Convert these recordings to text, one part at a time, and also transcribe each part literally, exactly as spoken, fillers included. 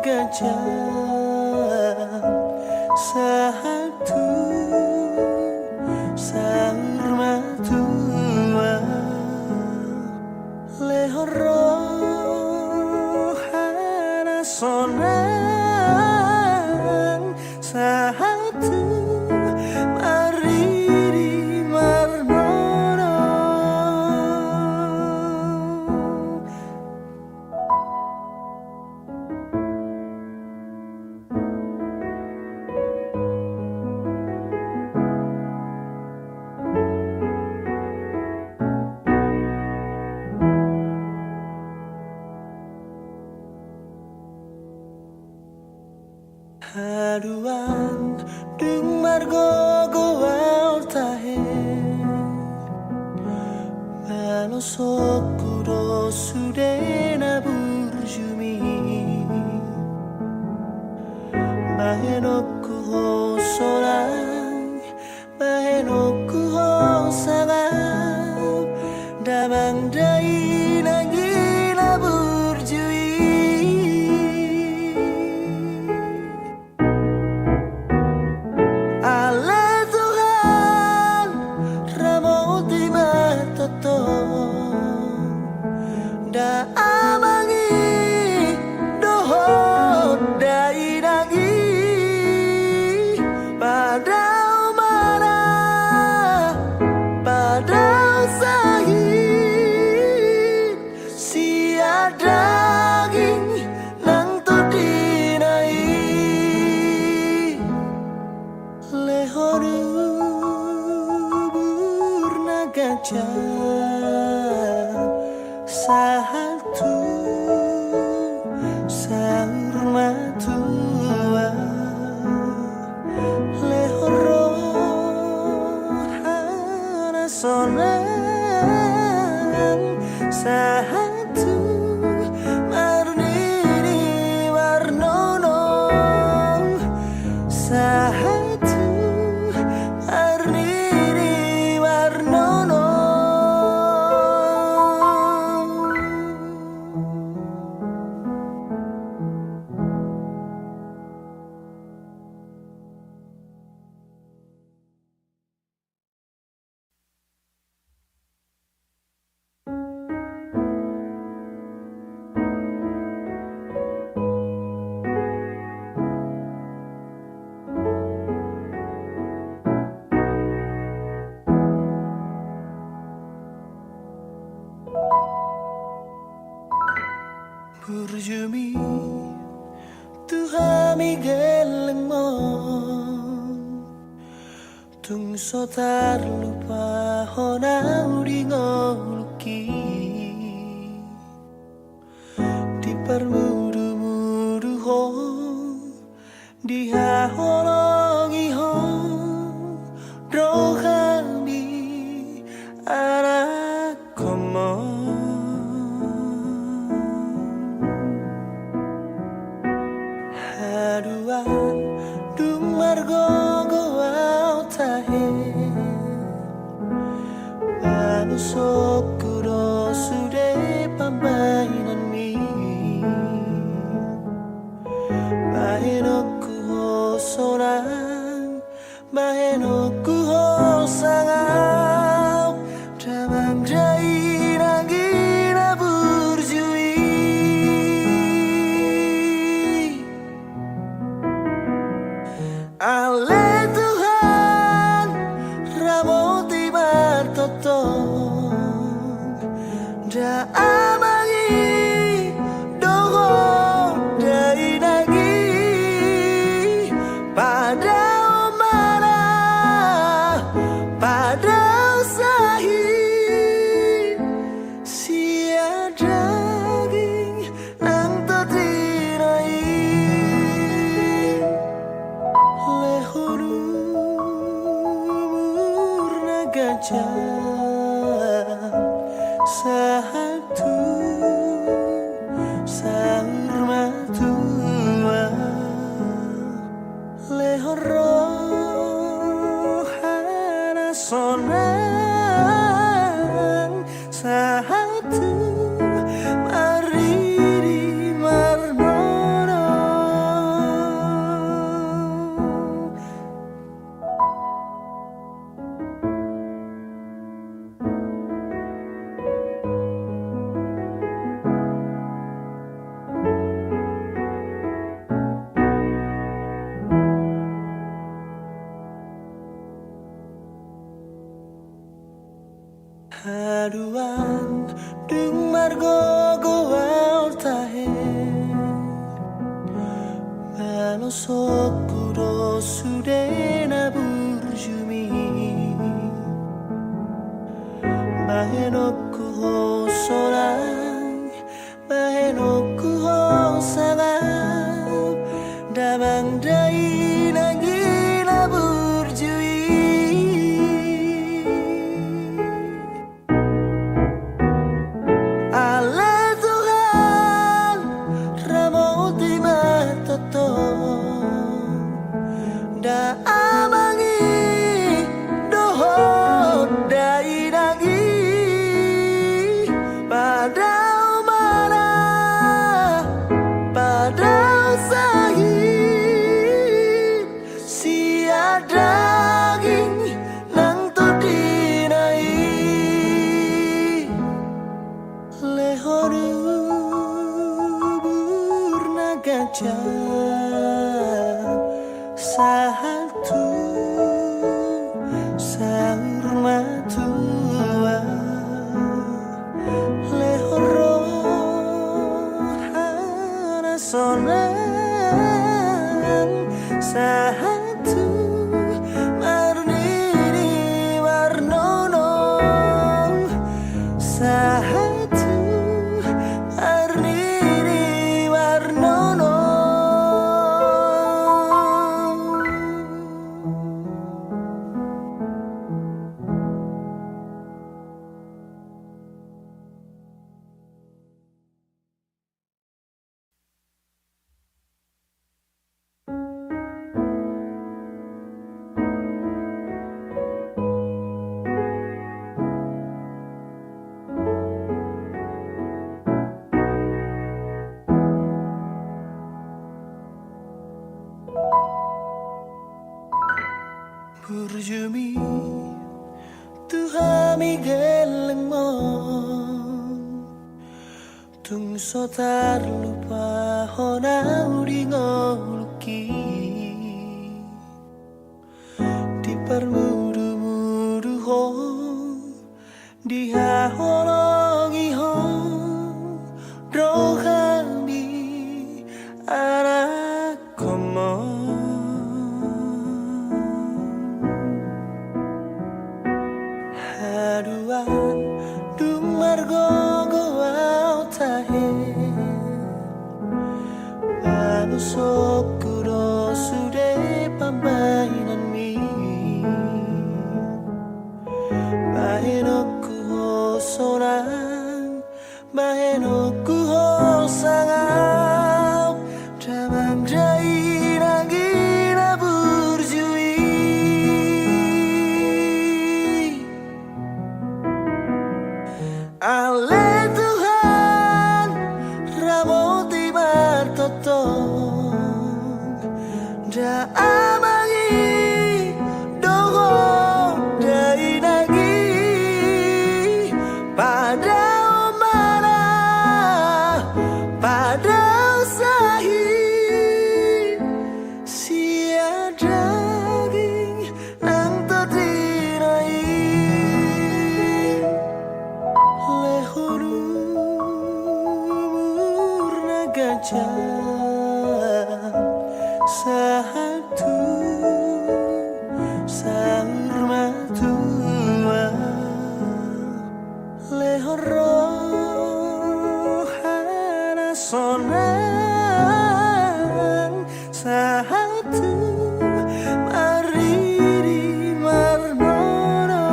Ganjang sahat tu saur matua, lehon roha na sonang sahat tu marnini marnono. Haduan dung margogo ahu tahe, balosonku do sude na burju mi. Bahenonku ho sonang, bahenonku ho sangap, damang dainang i na burju i. Ale Tuhan, ramoti ma tongtong damang i dohot dainang i, padao ma na padao sahit sian daging nang tondina i. Lehon uhur na ganjang sahat tu saur matua, lehon roha na sonang sahat tu marnini marnono, sahat tu marnini marnono. Burju mi tu hami gellengmon, tung so tarlupa hona di ngolungki. Diparmudumudu ho, dihaholongi ho do hami anakkonmon. Haduan dung margogo ahu tahe, balosonku do sude pambahenanmi. Bahenonku ho sonang, bahenonku ho sangap, damang dainang i na burju i. Ale Tuhan, ramoti ma tongtong Sokku do sude na burju mi, bahenonku ho sonang, bahenonku ho sangap, damang dainang i na burju i. Ale Tuhan, ramoti ma tongtong da amang i dohot dainang i, padao ma na, padao sahit sian daging nang tondina i. Lehon umur na ganjang sahat tu saur matua. Lehon roha na sonang sahat tu marnini marnono, sahat tu marnini marnono. Burju mi tu hami gellengmon, tung so tarlupa hona di ngolungki. Diparmudumudu ho, dihaholongi ho do hami anakkonmon. Haduan dung margogo au tahe, balusonku do sude pambahenanmi. Bahenonku ho sonang, bahenonku ho sangap, damang dainang i na burju i. Ale Tuhan, ramoti ma tongtong da amang i dohot dainang i, padao ma na, padao sahit sian daging nang tondina i. Lehon umur na ganjang sahat tu saur matua. Lehon roha na sonang sahat tu marnini marnono.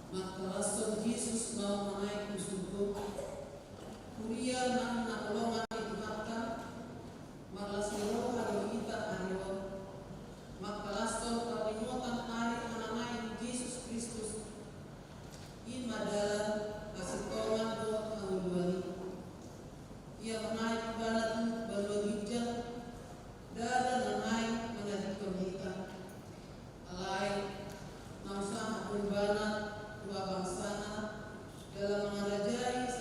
Mangkalashon Jesus ma ho mangae tu surgo. Huria nang na holongan ni Tuhanta, marlas ni roha do hita ari on. Mangkalashon parningotan ari hanangaon ni Jesus Kristus. I ma dalan, hasintongan dohot hangoluan i. Ia mangae ibana tu banua ginjang, ndada na naeng manadingkon hita. Alai na husahat do ibana tu habangsana, jala mangarajai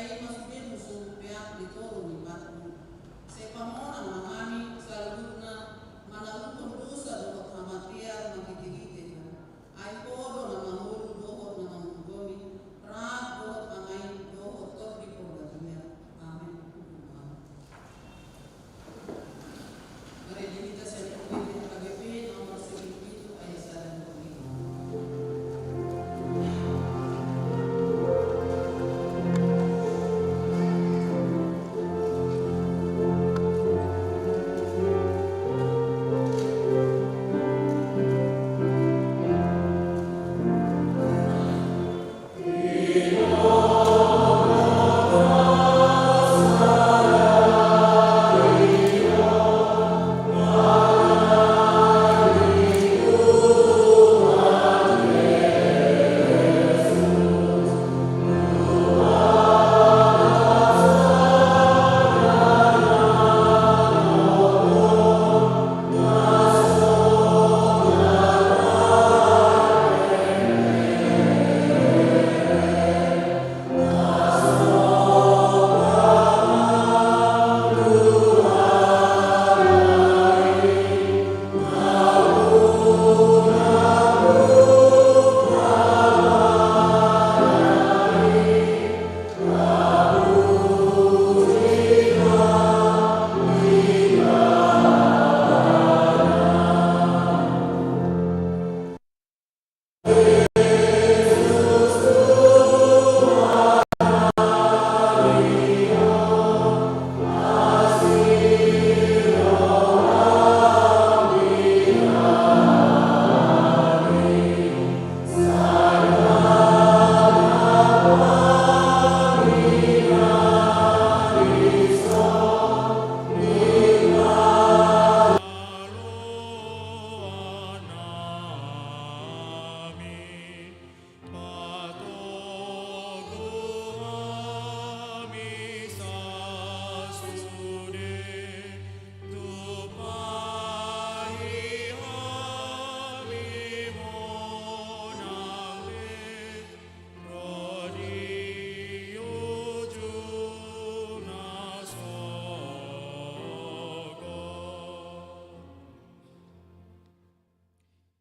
Ai ma sude musum peak di toru ni patmu. Sai pamonang ma hami saluhutna manaluhon dosa dohot hamatean marhitehite Ham. Ai Ho do na mangolu dohot na manggomi, rap dohot hamatean dohot tondi parbadia. Amen. Marende hita sian Buku Ende H K B P nomor sitio pitu ayat sada dohot lima.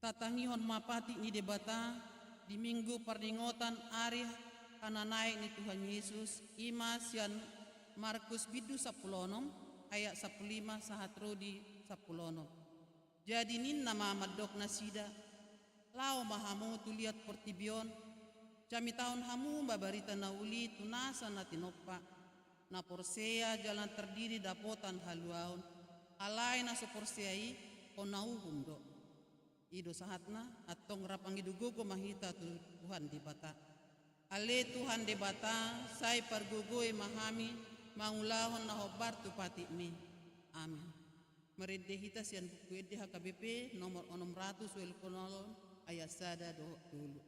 Tatangihon ma patik ni Debata di Minggu pardingotan ari hananaek ni Tuhan Yesus, i ma sian Markus bindu sampulu onom ayat sampulu lima sahat ro di sampulu onom. Jadi ninna ma mandok nasida, laho ma hamu tu liat portibi on, jamitahon hamu ma barita na uli tu nasa na tinompa, na porsea jala na tardidi dapotan haluaon, alai na so porsea i hona uhum do. I do sahatna, antong rap mangido gogo ma hita tu Tuhan Debata. Ale Tuhan Debata, sai pargogoi ma hami mangulahon na hombar tu patikmi. Amin. Marende hita sian Buku Ende H K B P nomor onom ratus ualu pulu onom ayat sada dohot tolu.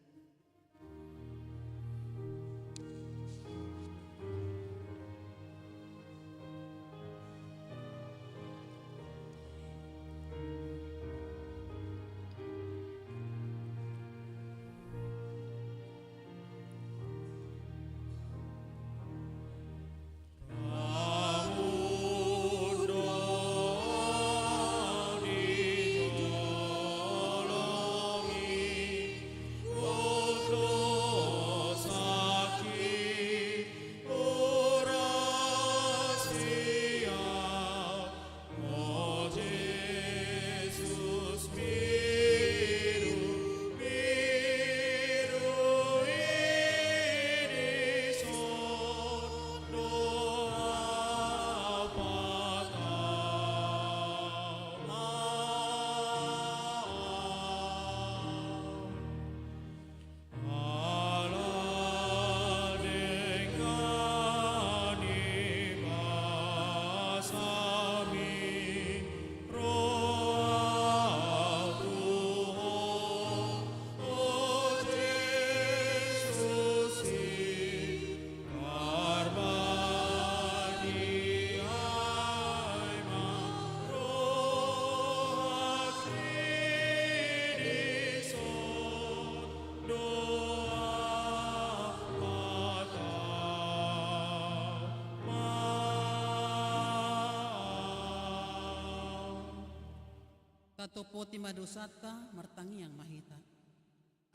Tatopoti ma dosanta, martangiang ma hita.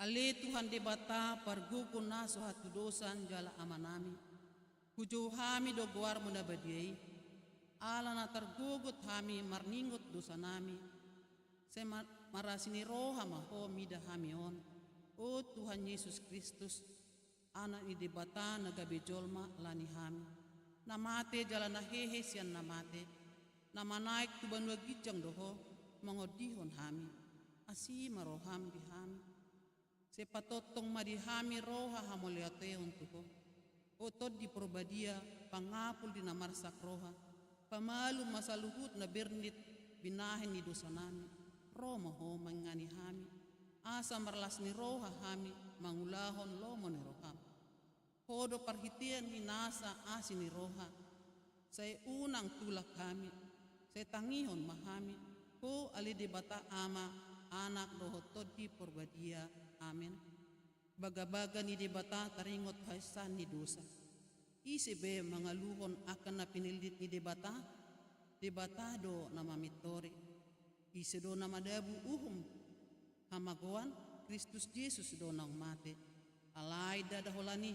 Ale Tuhan Debata, pargogo na so hatudosan jala Amanami, hujou hami do goarmu na badia i, ala na targogot hami marningot dosanami, sai ma-, marasi ni roha ma Ho mida hami on, o Tuhan Jesus Kristus, Anak ni Debata na gabe jolma lani hami, na mate jala na hehe sian na mate, na manaek tu banua ginjang do Ho, mangondihon hami, asi ma roham di hami. Sai patongtong ma di hami roha hamauliatehon tu Ho. O Tondi Porbadia, pangapul di na marsak roha, pamalum ma saluhut na bernit binahen ni dosanami, ro ma Ho mangingani hami, asa marlas ni roha hami mangulahon lomo ni roham. Ho do parhitean ni nasa asi ni roha, sai unang tulak hami, sai tangihon ma hami, Ho ale Debata Ama, Anak dohot Tondi Porbadia. Amen. Bagabaga ni Debata taringot hahisahan ni dosa. Ise be mangaluhon angka na pinillit ni Debata? Debata do na mamintori. Ise do na madabu uhum hamagoan? Kristus Jesus do naung mate. Alai ndada holan i,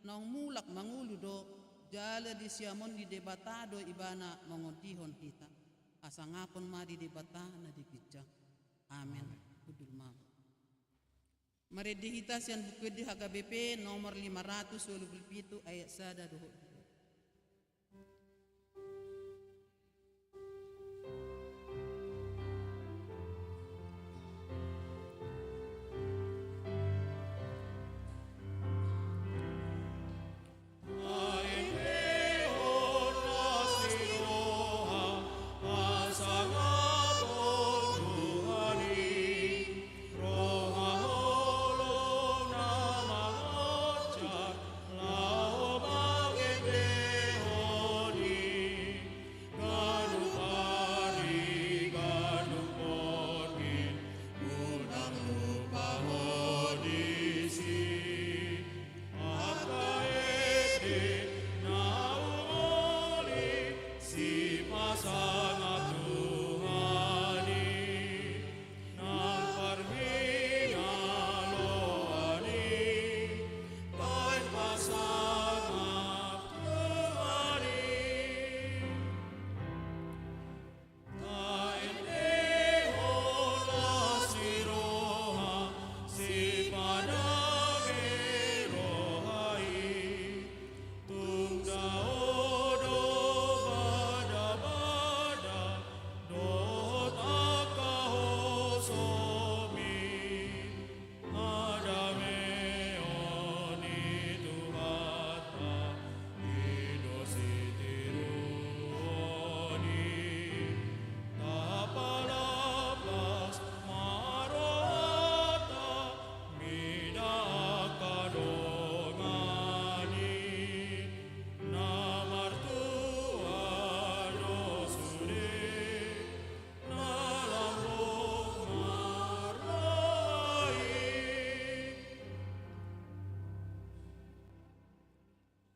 naung mulak mangolu do, jala di siamun ni Debata do Ibana mangondihon hita. Hasangapon ma di Debata na di ginjang. Amen. Hundul ma. Marende hita sian Buku Ende H K B P nomor lima ratus walu pulu pitu, ayat sada dohot dua.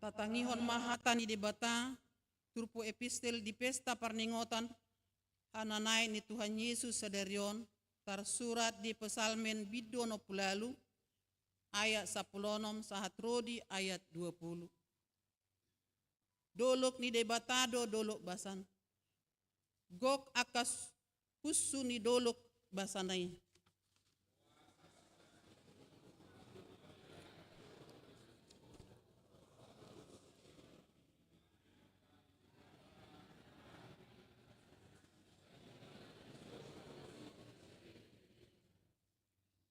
Tatangihon ma hata ni Debata, turpuk epistel di pesta parningotan hananaek ni Tuhan Jesus sadari on, tarsurat di Psalmen bindu onom pulu ualu, ayat sampulu onom sahat ro di ayat dua pulu. Dolok ni Debata do dolok Basan. Gok angka s-, punsu ni dolok Basan i.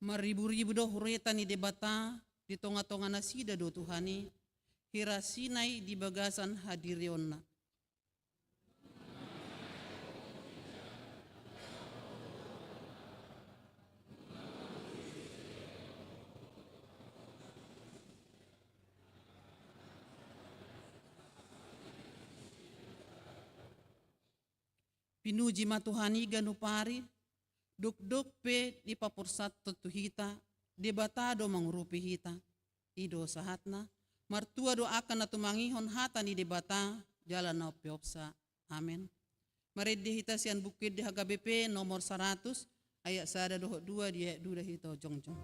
Marriburibu do hureta ni Debata di tongatonga nasida do Tuhan i, hira Sinai di bagasan hadirionna. Pinuji ma Tuhan i ganup ari, dokdok pe dipaporsanhon tu hita, Debata do mangurupi hita. I do sahatna, martua do angka na tumangihon hata ni Debata, jala na umpeopsa. Amen. Marende hita sian Buku Ende H K B P nomor saratus, ayat sada dohot dua, di ayat dua da hita jongjong.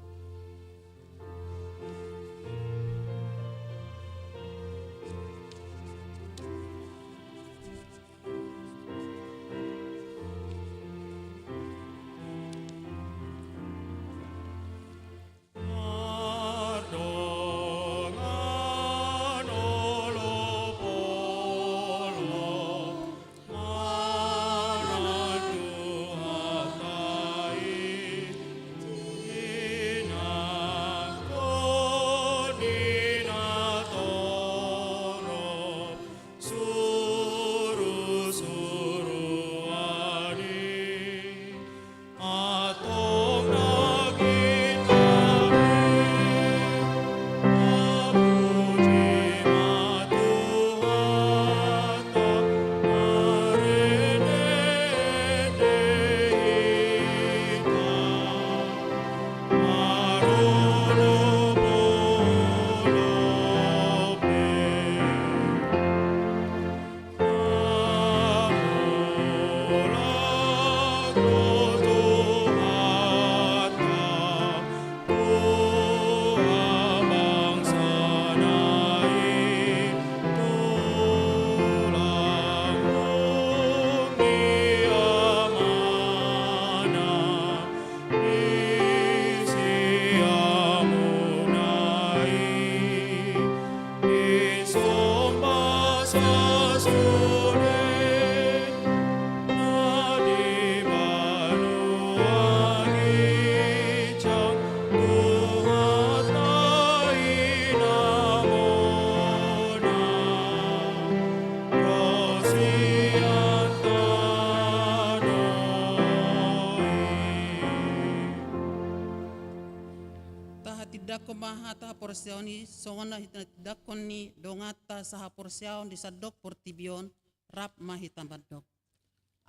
Tahatindangkon ma hata haporseaon i songon na tinatindangkon ni donganta sahaporseaon di sandok portibi on. Rap ma hita mandok.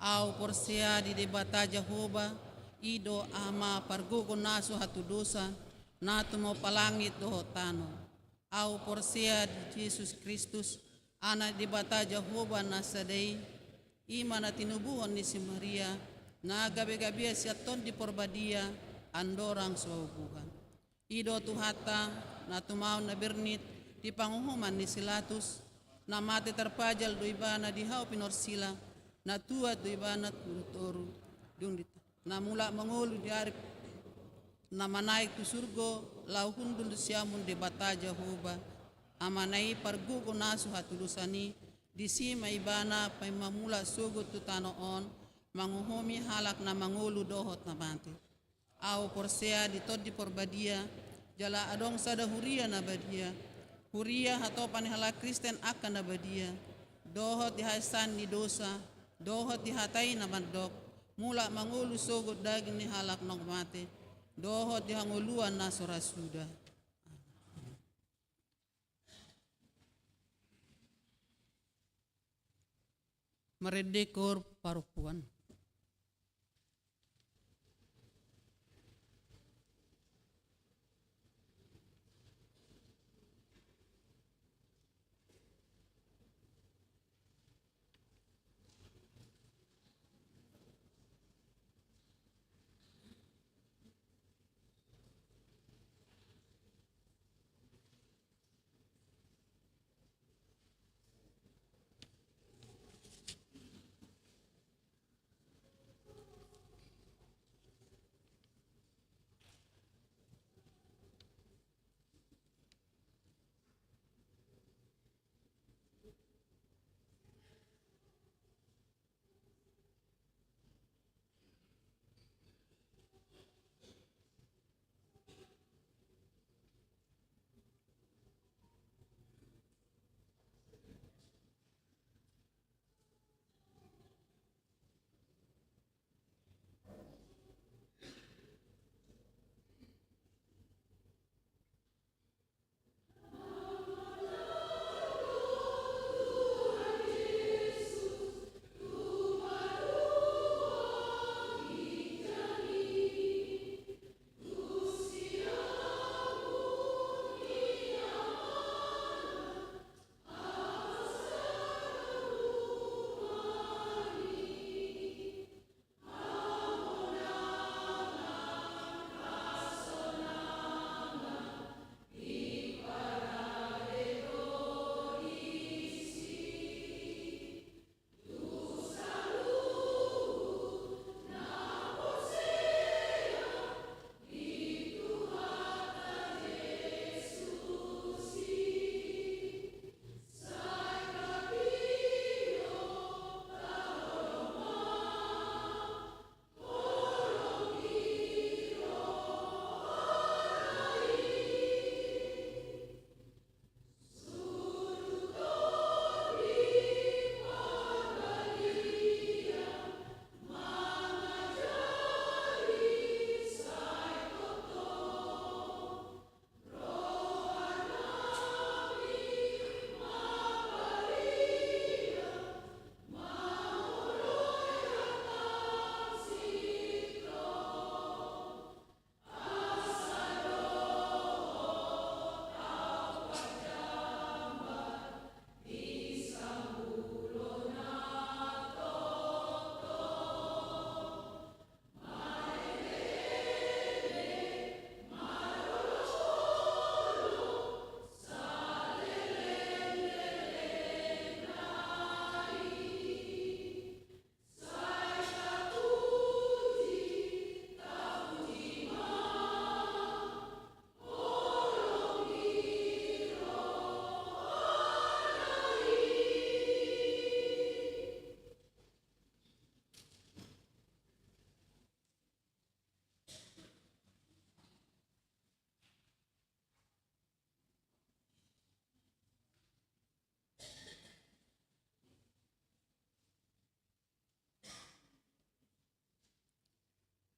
Ahu porsea di Debata Jahowa, i do Ama pargogo na so hatudosan, na tumompa langit dohot tano. Ahu porsea di Jesus Kristus, Anak ni Debata Jahowa na sada i, i ma na tinubuhon ni si Maria, na gabe-gabean sian Tondi Porbadia, andorang so haubuhan. I do Tuhanta, na tumaon na bernit di panguhuman ni si Latus, na mate tarpajal do ibana di hau pinorsila, na tuat do ibana toru-toru, dung di, na mulak mangolu di ari, na manaek tu surgo, laho hundul siamun Debata Jahowa, Amana i pargogo na so hatudosan i, disi ma ibana paima mulak sogot tu tano on, manguhumi halak na mangolu dohot na mate. Ahu porsea di Tondi Porbadia, jala adong sada huria na badia, huria hatopan ni halak Kristen angka na badia, dohot di haesaan ni dosa, dohot di hata i na mandok, mulak mangolu sogot daging ni halak naung mate, dohot di hangoluan na so ra suda. Marende koor parompuan.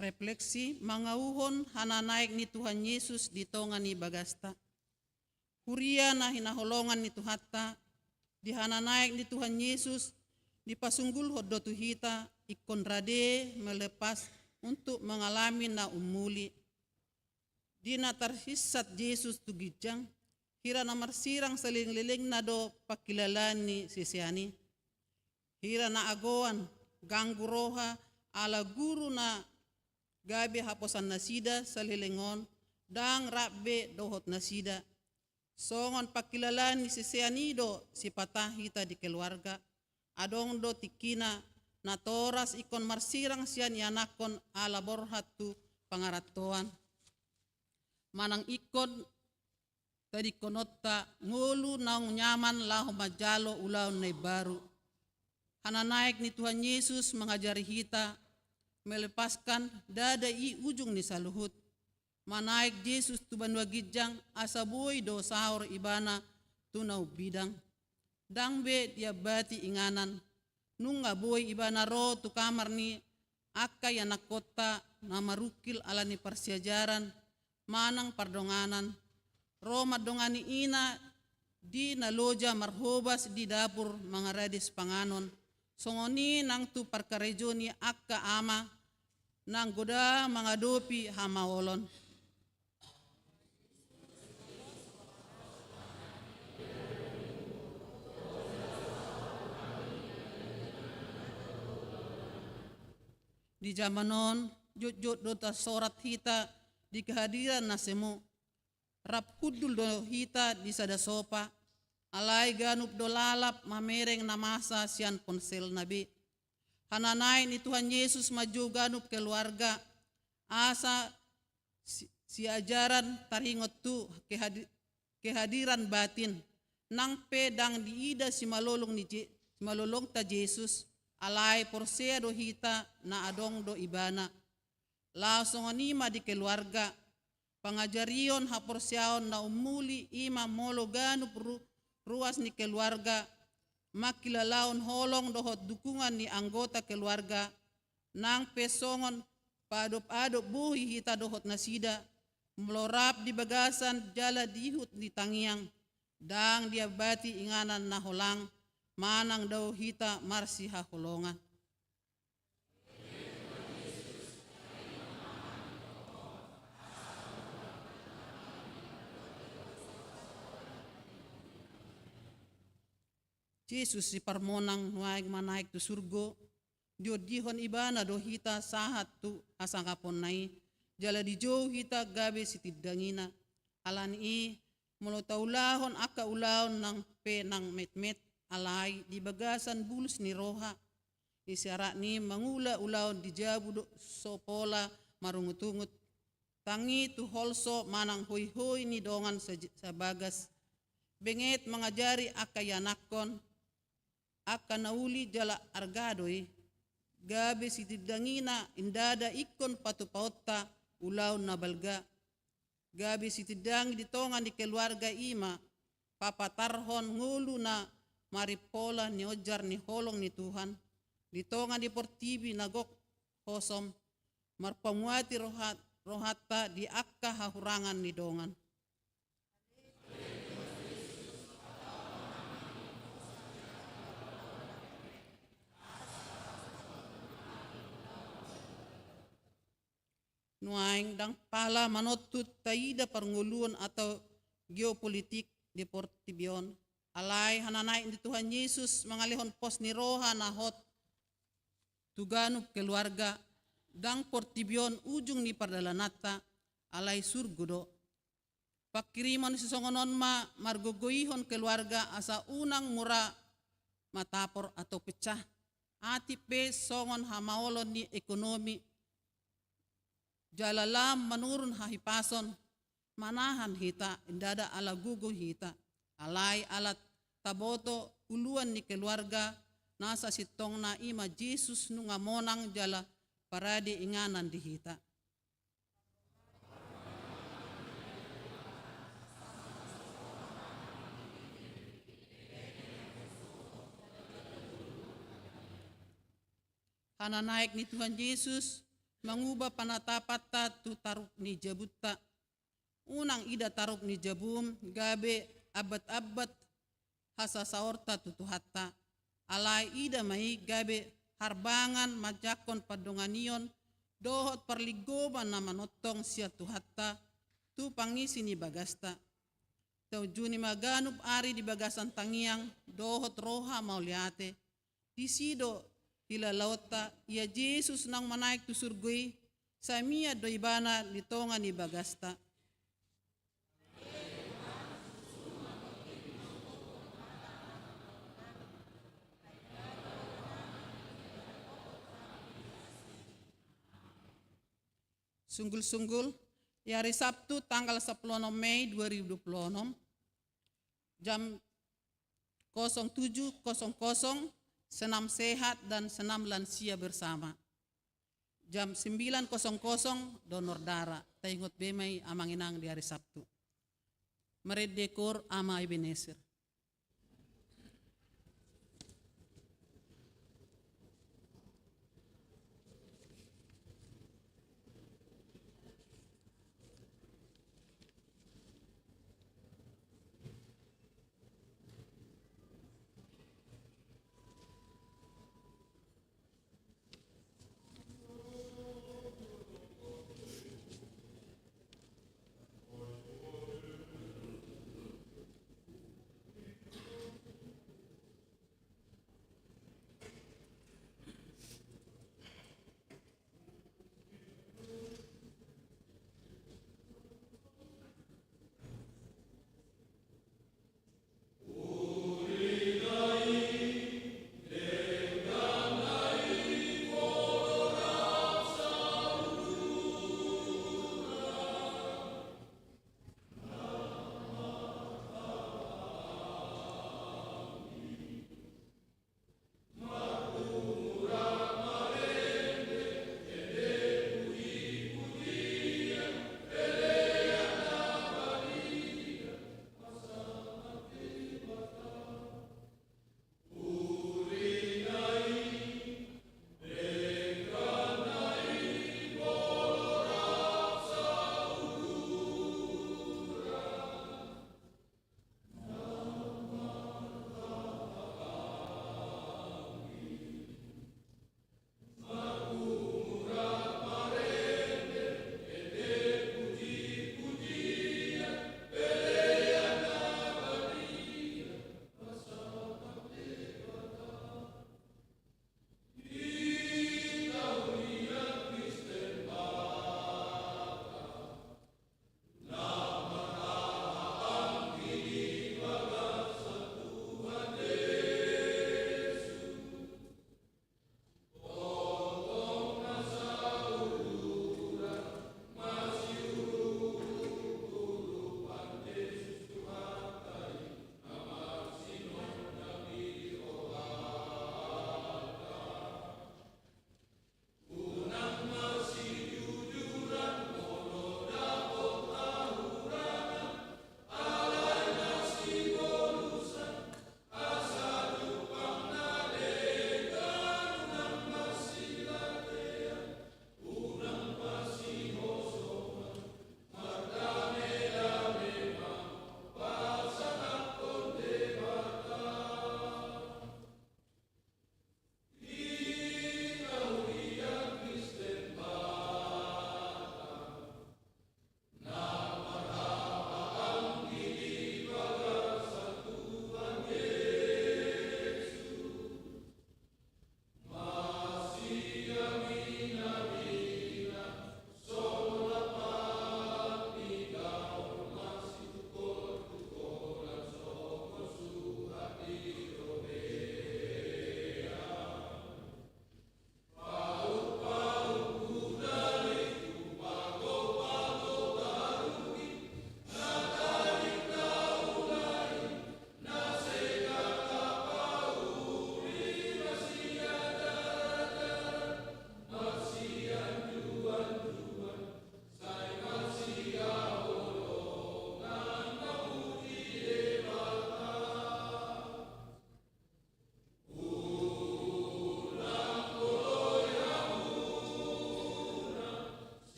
Refleksi, mangauhon hananaek ni Tuhan Yesus di tonga ni bagasta. Huria na hinaholongan ni Tuhanta, di hananaek ni Tuhan Yesus, dipasunggulhon do tu hita ingkon rade melepas untuk mengalami na ummuli. Di na tarhinsat Jesus tu ginjang, hira na marsirang salelenglelengna do pangkilalaan ni sisean i. Hira na agoan, ganggu roha, ala guru na gabe haposan nasida saleleng on, ndang rap be dohot nasida. Songon pangkilalaan ni sisean i do sipata hita di keluarga. Adong do tingkina, natoras ingkon marsirang sian ianakhon ala borhat tu pangarantoan. Manang ingkon tadingkononta ngolu naung nyaman laho manjalo ulaon na imbaru. Hananaek ni Tuhan Yesus mangajari hita, melepaskan ndada i ujung ni saluhut. Manaek Jesus tu banua ginjang asa boi do saor ibana tu na umbidang. Ndang be diambati inganan. Nunga boi ibana ro tu kamar ni angka ianakhonta na marungkil ala ni parsiajaran manang pardonganan. Ro mandongani ina di na loja marhobas di dapur mangaradis panganon. Songon i nang tu parkarejo ni angka ama nang godang mangadopi hamaolon. Di jaman on, jotjot do tarsorat hita di kehadiran na semu. Rap hundul do hita di sada sopa, alai ganup do lalap mamereng na masa sian ponselna be. Hananaek ni Tuhan Yesus manjou ganup keluarga, asa si-, siajaran taringot tu kehadi-, kehadiran batin, nang pe ndang diida simalolong ni Je-, simalolongta Jesus, alai porsea do hita na adong do ibana. Laos songon i ma di keluarga, pangajarion haporseaon na ummuli i ma molo ganup ru-, ruas ni keluarga, mangkilalaon holong dohot dukungan ni anggota keluarga, nang pe songon paadop-adop bohi hita dohot nasida, molo rap di bagasan jala di ihut ni tangiang, ndang diambati inganan na holang, manang dao hita marsihaholongan. Jesus siparmonang nuaeng manaek tu surgo, diondihon ibana do hita sahat tu hasangaponna i, jala dijou hita gabe sitindangina. Ala ni i, molo taulahon angka ulaon nang pe nang metmet, alai di bagasan bulus ni roha, isyarat ni mangula ulaon di jabu do so pola marungutungut. Tangi tu holso manang hoihoi ni dongan sa-, sabagas. Benget mangajari angka ianakhon, angka na uli jala arga do i. Gabe sitindangina ndada ingkon patupaonta ulaon na balga. Gabe sitindangi di tonga ni keluarga i ma papatarhon ngolu na marimpola nionjar ni holong ni Tuhan di tonga ni portibi na gok hosom, marpamuati rohat-, rohanta di angka hahurangan ni dongan. Nuaeng ndang pala manontut taida parngoluon atau geopolitik di portibi on. Alai hananaek ni Tuhan Jesus mangalehon pos ni roha na hot tu ganup keluarga, ndang portibi on ujung ni pardalananta, alai surgo do. Pangkirimon sisongon on ma margogoihon keluarga asa unang mura matapor atau pecah. Atik pe songon hamaolon ni ekonomi jala lam manurun hahipason, manahan hita, ndada ala gogo hita, alai ala taboto uluan ni keluarga na sasintongna i ma Jesus nunga monang jala parade inganan di hita. Hananaek ni Tuhan Jesus manguba panatapanta tu taruk ni jabunta. Unang ida taruk ni jabum gabe ambat-ambat hasasaorta tu Tuhanta. Alai ida ma i gabe harbangan manjangkon pandonganion dohot parlinggoman na manongtong sian Tuhanta tu pangisi ni bagasta. Taunjuni ma ganup ari di bagasan tangiang dohot roha mauliate. Disi do hilalaonta ia Jesus naung manaek tu surgo i, sai mian do Ibana di tonga ni bagasta. Sunggul-sunggul, di hari Sabtu tanggal sepuluh Mei dua ribu dua puluh enam, jam kosong tujuh kosong kosong, senam sehat dan senam lansia bersama. Jam sembilan kosong kosong, donor darah. Taingot be ma i amang inang di hari Sabtu. Marende kor Ama Ebenezer.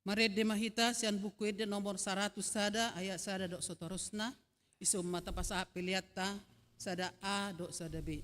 Marende ma hita sian Buku Ende nomor saratus sada, ayat sada dohot satorusna. Isum ma tapasahat peleanta, sada A dohot sada B.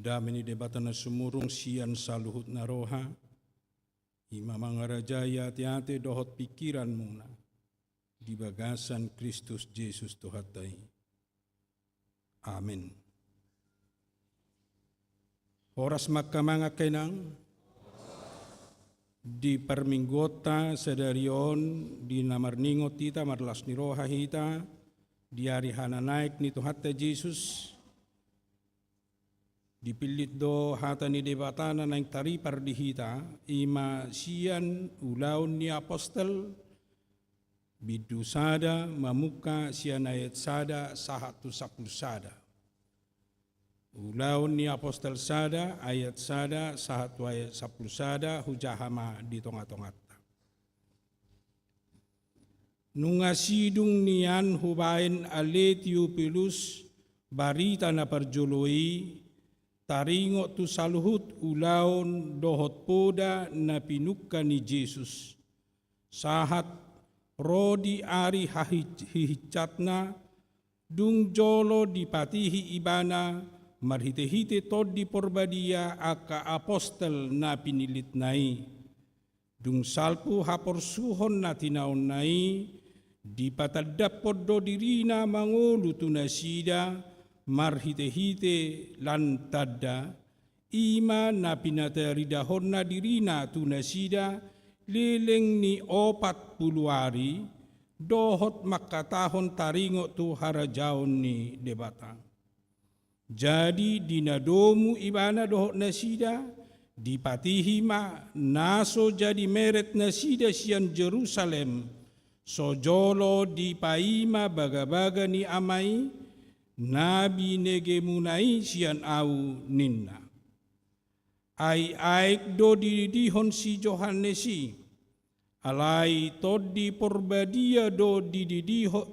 Dame ni Debata na sumurung sian saluhutna roha, i ma mangarajai ateate dohot pingkiranmuna di bagasan Kristus Jesus Tuhanta i. Amen. Horas ma angka amang, angka inang. Di parmingguonta sadari on, di na marningot hita, marlas ni roha hita, di ari hananaek ni Tuhanta Jesus, dipillit do hata ni Debata na naeng taripar di hita, i ma sian Ulaon ni Apostel, bindu sada, mamungka sian ayat sada sahat tu sampulu sada. Ulaon ni Apostel sada, ayat sada sahat tu ayat sampulu sada, hujaha ma di tonga-tonganta. Nunga sidung nian hubaen ale Teopilus barita na parjolo i, taringot tu saluhut ulaon dohot poda na pinungka ni Jesus. Sahat ro di ari hahi-, hihinsatna, dung jolo dipatihi ibana marhite-hite Tondi Porbadia angka apostel na pinillitna i. Dung salpu haporsuhon na tinaonna i, dipatandahon do dirina mangolu tu nasida marhite-hite lan tanda, i ma na pinataridahonna dirina tu nasida leleng ni opat pulu ari, dohot mangkatahon taringot tu harajaon ni Debata. Jadi di na domu ibana dohot nasida, dipatihi ma na so jadi meret nasida sian Jerusalem, so jolo dipaima bagabaga ni Ama i, na binegemuna i sian ahu, ninna. Ai aek do dididihon si Johannes i, alai Tondi Porbadia do dididiho-,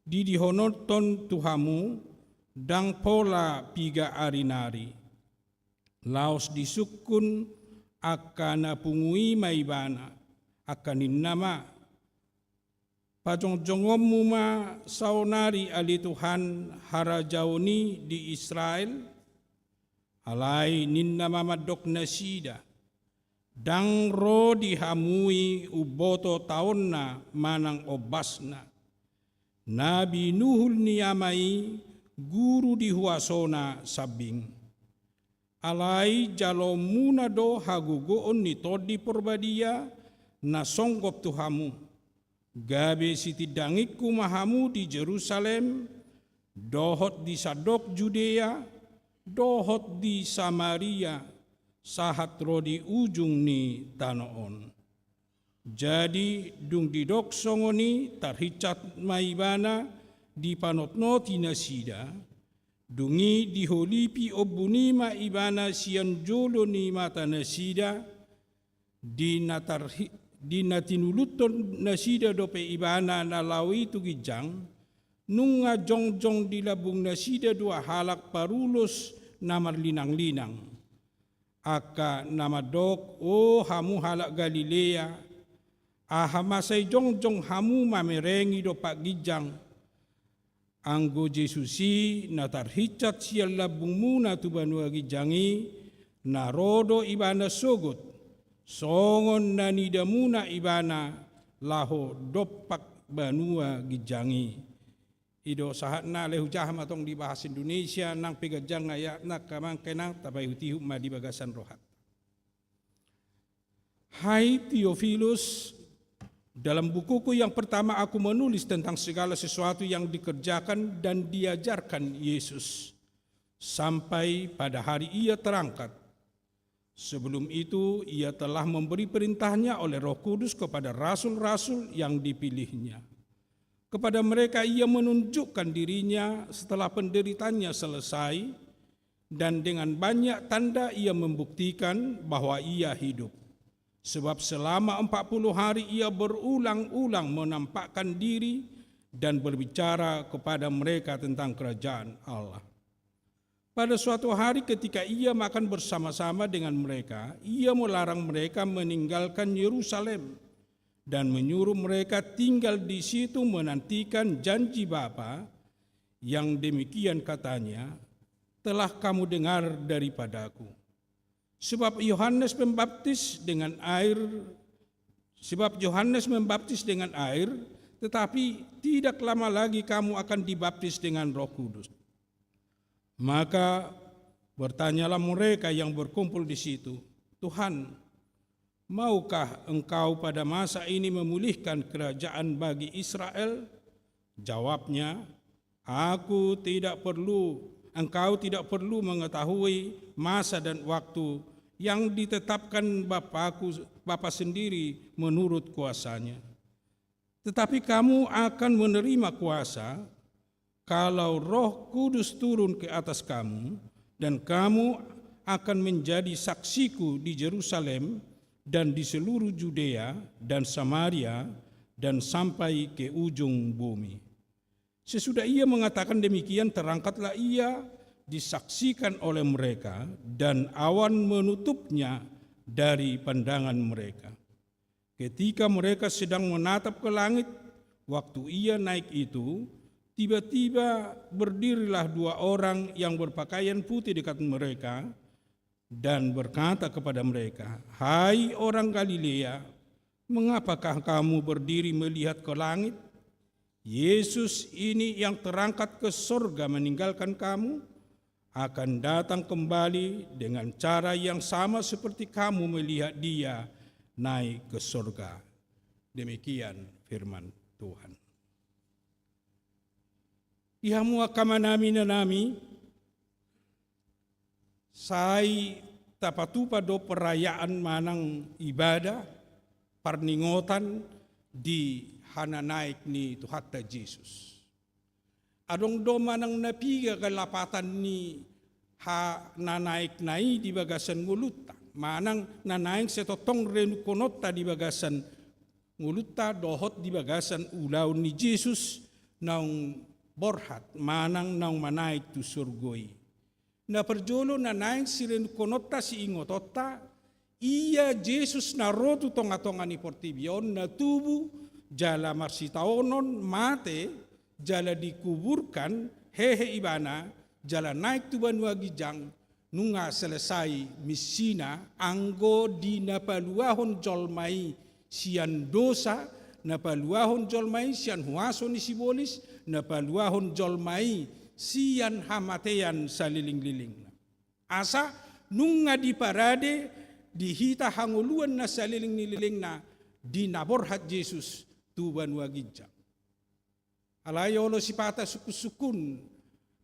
didihononhon tu hamu, ndang pola piga ari nari. Laos disungkun angka na pungu i ma ibana, angka ninna ma, pajongjongonmu ma saonari ale Tuhan harajaon i di Israel? Alai ninna ma mandok nasida, ndang ro di hamu i umboto taonna manang ombasna. Na binuhul ni Ama i guru di huasona sambing. Alai jaloonmuna do hagogoon ni Tondi Porbadia na songgop tu hamu. Gabe sitindangingku ma hamu di Jerusalem, dohot di sandok Judea, dohot di Samaria, sahat ro di ujung ni tano on. Jadi dung didok songon i tarhinsat ma ibana dipanotnoti nasida, dung i diholipi ombun i ma ibana sian jolo ni mata nasida, di na tarhi-, di na tinuluthon nasida dope ibana na laho i tu ginjang, nunga jongjong di lambung nasida dua halak parulos na marlinanglinang. Angka na mandok, o hamu halak Galilea, aha ma sai jongjong hamu mamerengi dompak ginjang? Anggo Jesus i na tarhinsat sian lambungmuna tu banua ginjang i, na ro do ibana sogot, songon na nidamuna ibana laho dompak banua ginjang i. I do sahatna, alai hujaha ma tong di bahasa Indonesia, nang pe ganjang ayatna, angka amang inang, tapaihutihut ma di bagasan rohanta. Hai Teofilus, dalam bukuku yang pertama aku menulis tentang segala sesuatu yang dikerjakan dan diajarkan Yesus, sampai pada hari Ia terangkat. Sebelum itu, Ia telah memberi perintah-Nya oleh Roh Kudus kepada rasul-rasul yang dipilih-Nya. Kepada mereka Ia menunjukkan diri-Nya setelah penderitaannya selesai, dan dengan banyak tanda Ia membuktikan bahwa Ia hidup. Sebab selama empat puluh hari Ia berulang-ulang menampakkan diri dan berbicara kepada mereka tentang kerajaan Allah. Pada suatu hari ketika Ia makan bersama-sama dengan mereka, Ia melarang mereka meninggalkan Yerusalem dan menyuruh mereka tinggal di situ menantikan janji Bapa, yang demikian kata-Nya, "Telah kamu dengar daripada-Ku." Sebab Yohanes membaptis dengan air, sebab Yohanes membaptis dengan air, tetapi tidak lama lagi kamu akan dibaptis dengan Roh Kudus. Maka bertanyalah mereka yang berkumpul di situ, "Tuhan, Maukah engkau pada masa ini memulihkan kerajaan bagi Israel? Jawabnya, aku tidak perlu, engkau tidak perlu mengetahui masa dan waktu yang ditetapkan Bapakku, Bapa sendiri menurut kuasanya. Tetapi kamu akan menerima kuasa kalau Roh Kudus turun ke atas kamu, dan kamu akan menjadi saksiku di Jerusalem dan di seluruh Judea dan Samaria dan sampai ke ujung bumi. Sesudah ia mengatakan demikian, terangkatlah ia, disaksikan oleh mereka, dan awan menutupnya dari pandangan mereka. Ketika mereka sedang menatap ke langit, waktu ia naik itu, tiba-tiba berdirilah dua orang yang berpakaian putih dekat mereka dan berkata kepada mereka, "Hai orang Galilea, mengapakah kamu berdiri melihat ke langit? Yesus ini yang terangkat ke sorga meninggalkan kamu, akan datang kembali dengan cara yang sama seperti kamu melihat Dia naik ke sorga." Demikian firman Tuhan. Di hamu angka amanami, inanami, sai tapatupa do perayaan manang ibadah parningotan di hananaek ni Tuhanta Jesus. Adong do manang na piga lapatan ni hananaekna i di bagasan ngolunta, manang na naeng sai tongtong renungkononta di bagasan ngolunta dohot di bagasan ulaon ni Jesus naung borhat manang naung manaek tu surgo i. Na parjolo na naeng sirenungkononta, siingotonta, ia Jesus na ro tu tonga-tonga ni portibi on, na tubu jala marsitaonon, mate jala dikuburkan, hehe ibana jala naek tu banua ginjang, nunga selesai missina anggo di na paluahon jolma i sian dosa, na paluahon jolma i sian huaso ni sibolis, na paluahon jolma i sian hamatean salelenglelengna. Asa nunga diparade di hita hangoluan na salelenglelengna di na borhat Jesus tu banua ginjang. Alai olo sipata sungkunsungkun,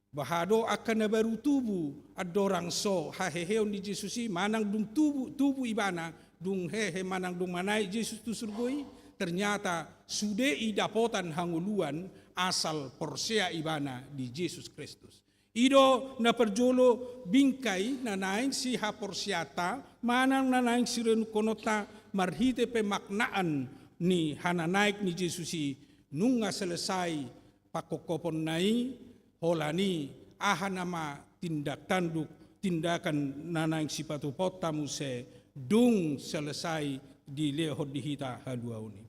boha do angka na baru tubu andorang so haheheon ni Jesus i, manang dung tubu, tubu ibana, dung hehe manang dung manaek Jesus tu surgo i, ternyata sude i dapotan hangoluan asal porsea ibana di Jesus Kristus. I do na parjolo bingkai na naeng sihaporseaonta manang na naeng sirenungkononta marhite pemaknaan ni hananaek ni Jesus i, nunga selesai pangkophoponna i, holan i aha nama tindak tanduk, tindakan na naeng sipatupaonta muse dung selesai dilehon di hita haluaon i.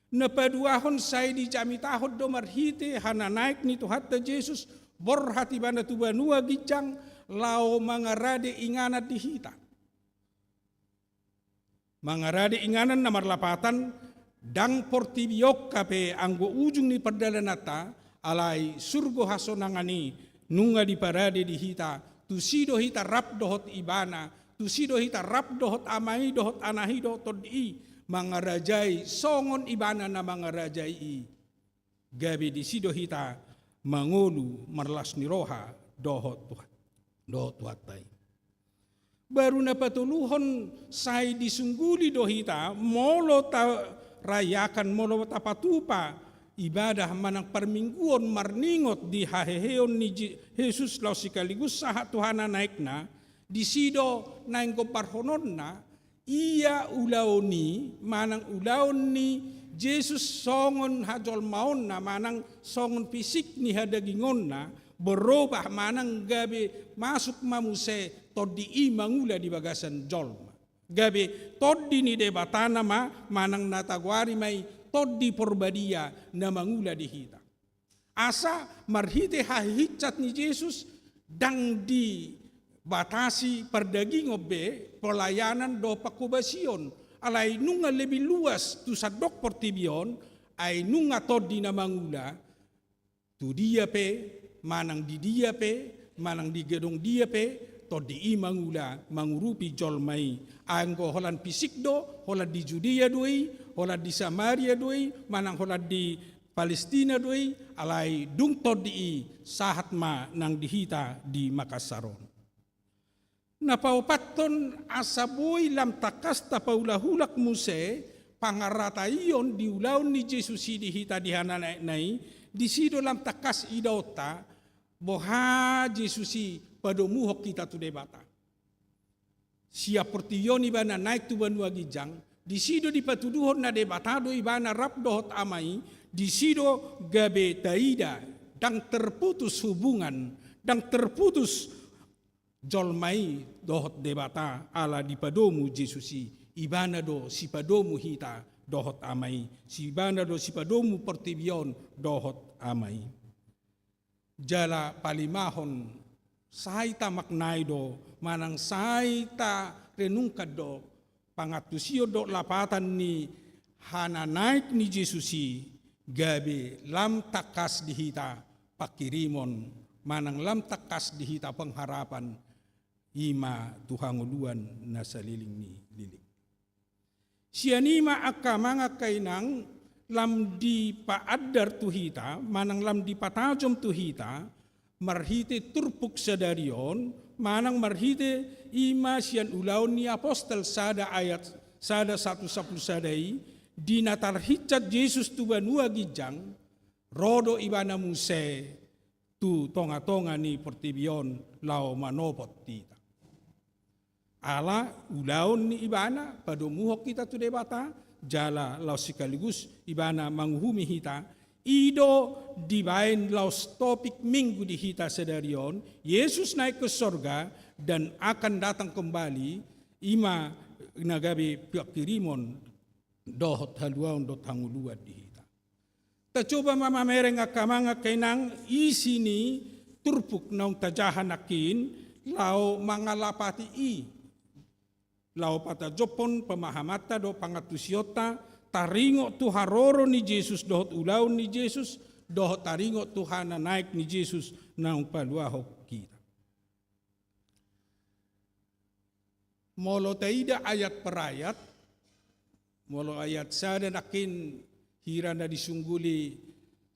Na paduahon, sai dijamitahon do marhite hananaek ni Tuhanta Jesus, borhat ibana tu banua ginjang laho mangarade inganan di hita. Mangarade inganan na marlapatan, ndang portibi on hape anggo ujung ni pardalananta, alai surgo hasonangan i nunga diparade di hita, tusi do hita rap dohot ibana, tusi do hita rap dohot Ama i, dohot Anak i, dohot Tondi i, mangarajai songon ibana na mangarajai i. Gabe disi do hita mangolu marlas ni roha dohot Tuhan, dohot Tuhanta i. Baru na patoluhon, sai disungguli do hita molo tarayakan, molo tapatupa ibadah manang parmingguon marningot di haheheon ni Je-, Jesus laos sekaligus sahat tu hananaekna, disi do naeng gombarhononna, ia ulaon i manang ulaon ni Jesus songon hajolmaonna manang songon fisik ni hadagingonna, berobah manang gabe masuk ma muse Tondi i mangula di bagasan jolma. Gabe Tondi ni Debata nama, manang na tagoari ma i Tondi Porbadia na mangula di hita. Asa marhite hahinsat ni Jesus, ndang dibatasi pardagingon be pelayanan dohot pangkobasion, alai nunga lebih luas tu sandok portibi on, ai nunga Tondi na mangula, tu dia pe, manang di dia pe, manang di gedong dia pe, Tondi i mangula, mangurupi jolma i. Anggo holan fisik do, holan di Judea do i, holan di Samaria do i, manang holan di Palestina do i, alai dung tondi i sahat ma nang di hita di Makassar on. Na paopathon, asa boi lam tangkas tapaulahulak muse pangarataion di ulaon ni Jesus i di hita di hananaekna i, disi do lam tangkas idaonta, boha Jesus i padomuhon hita tu Debata. Sian portibi on ibana naek tu banua ginjang, disi do dipatuduhon na Debata do ibana rap dohot Ama i, disi do gabe taida, ndang terputus hubungan, ndang terputus jolma i dohot Debata ala dipadomu Jesus i, ibana do sipadomu hita dohot Ama i, si ibana do sipadomu portibi on dohot Ama i. Jala palimahon, sai tamaknai do, manang sai tarenungkan do, pangantusion dohot lapatan ni hananaek ni Jesus i, gabe lam tangkas di hita pangkirimon, manang lam tangkas di hita pengharapan, i ma tu hangoluan na saleleng ni leleng. Sian i ma angka amang angka inang, lam dipaandar tu hita, manang lam dipatajom tu hita, marhite turpuk sadari on, manang marhite i ma sian Ulaon ni Apostel sada ayat sada sahat tu sampulu sada i, di na tarhinsat Jesus tu banua ginjang, ro do ibana muse tu tongatonga ni portibi on laho manopot hita. Ala ulaon ni ibana padomuhon hita tu Debata, jala laos sekaligus ibana manguhumi hita, i do dibaen laos topik Minggu di hita sadari on, Yesus naik ke sorga dan akan datang kembali, i ma na gabe pangkirimon dohot haluaon dohot hangoluan di hita. Tacoba ma mamereng angka amang angka inang isi ni turpuk naung tajaha nangkin, laho mangalapati i, laho patajophon pemahamanta dohot pangantusionta, taringot tu haroro ni Jesus dohot ulaon ni Jesus, dohot taringot tu hananaek ni Jesus naung paluahon hita. Molo taida ayat per ayat, molo ayat sada nangkin hira na disungguli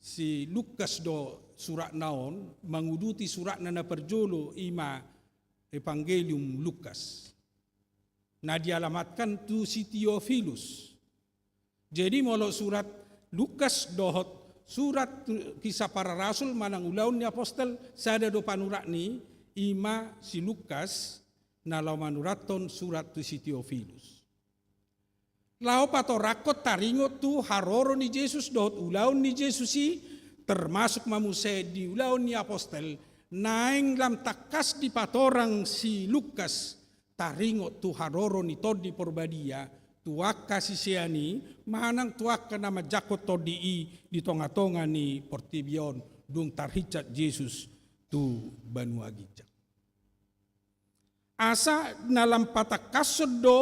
si Lukas do suratna on, manguduti suratna na parjolo, i ma Evangelium Lukas. Na dialamatkan tu si Teofilus. Jadi molo surat Lukas dohot surat tu, Kisah Para Rasul manang Ulaon ni Apostel, sada do panurat ni, i ma si Lukas, na laho manurathon surat tu si Teofilus. Laho patorangkon taringot tu haroro ni Jesus dohot ulaon ni Jesus i, termasuk ma muse di Ulaon ni Apostel, naeng lam tangkas dipatorang si Lukas, taringot tu haroro ni Tondi Porbadia, tu angka sisean i, manang tu angka na manjangkon Tondi i di tongatonga ni portibi on, dung tarhinsat Jesus tu banua ginjang. Asa na lam patangkashon do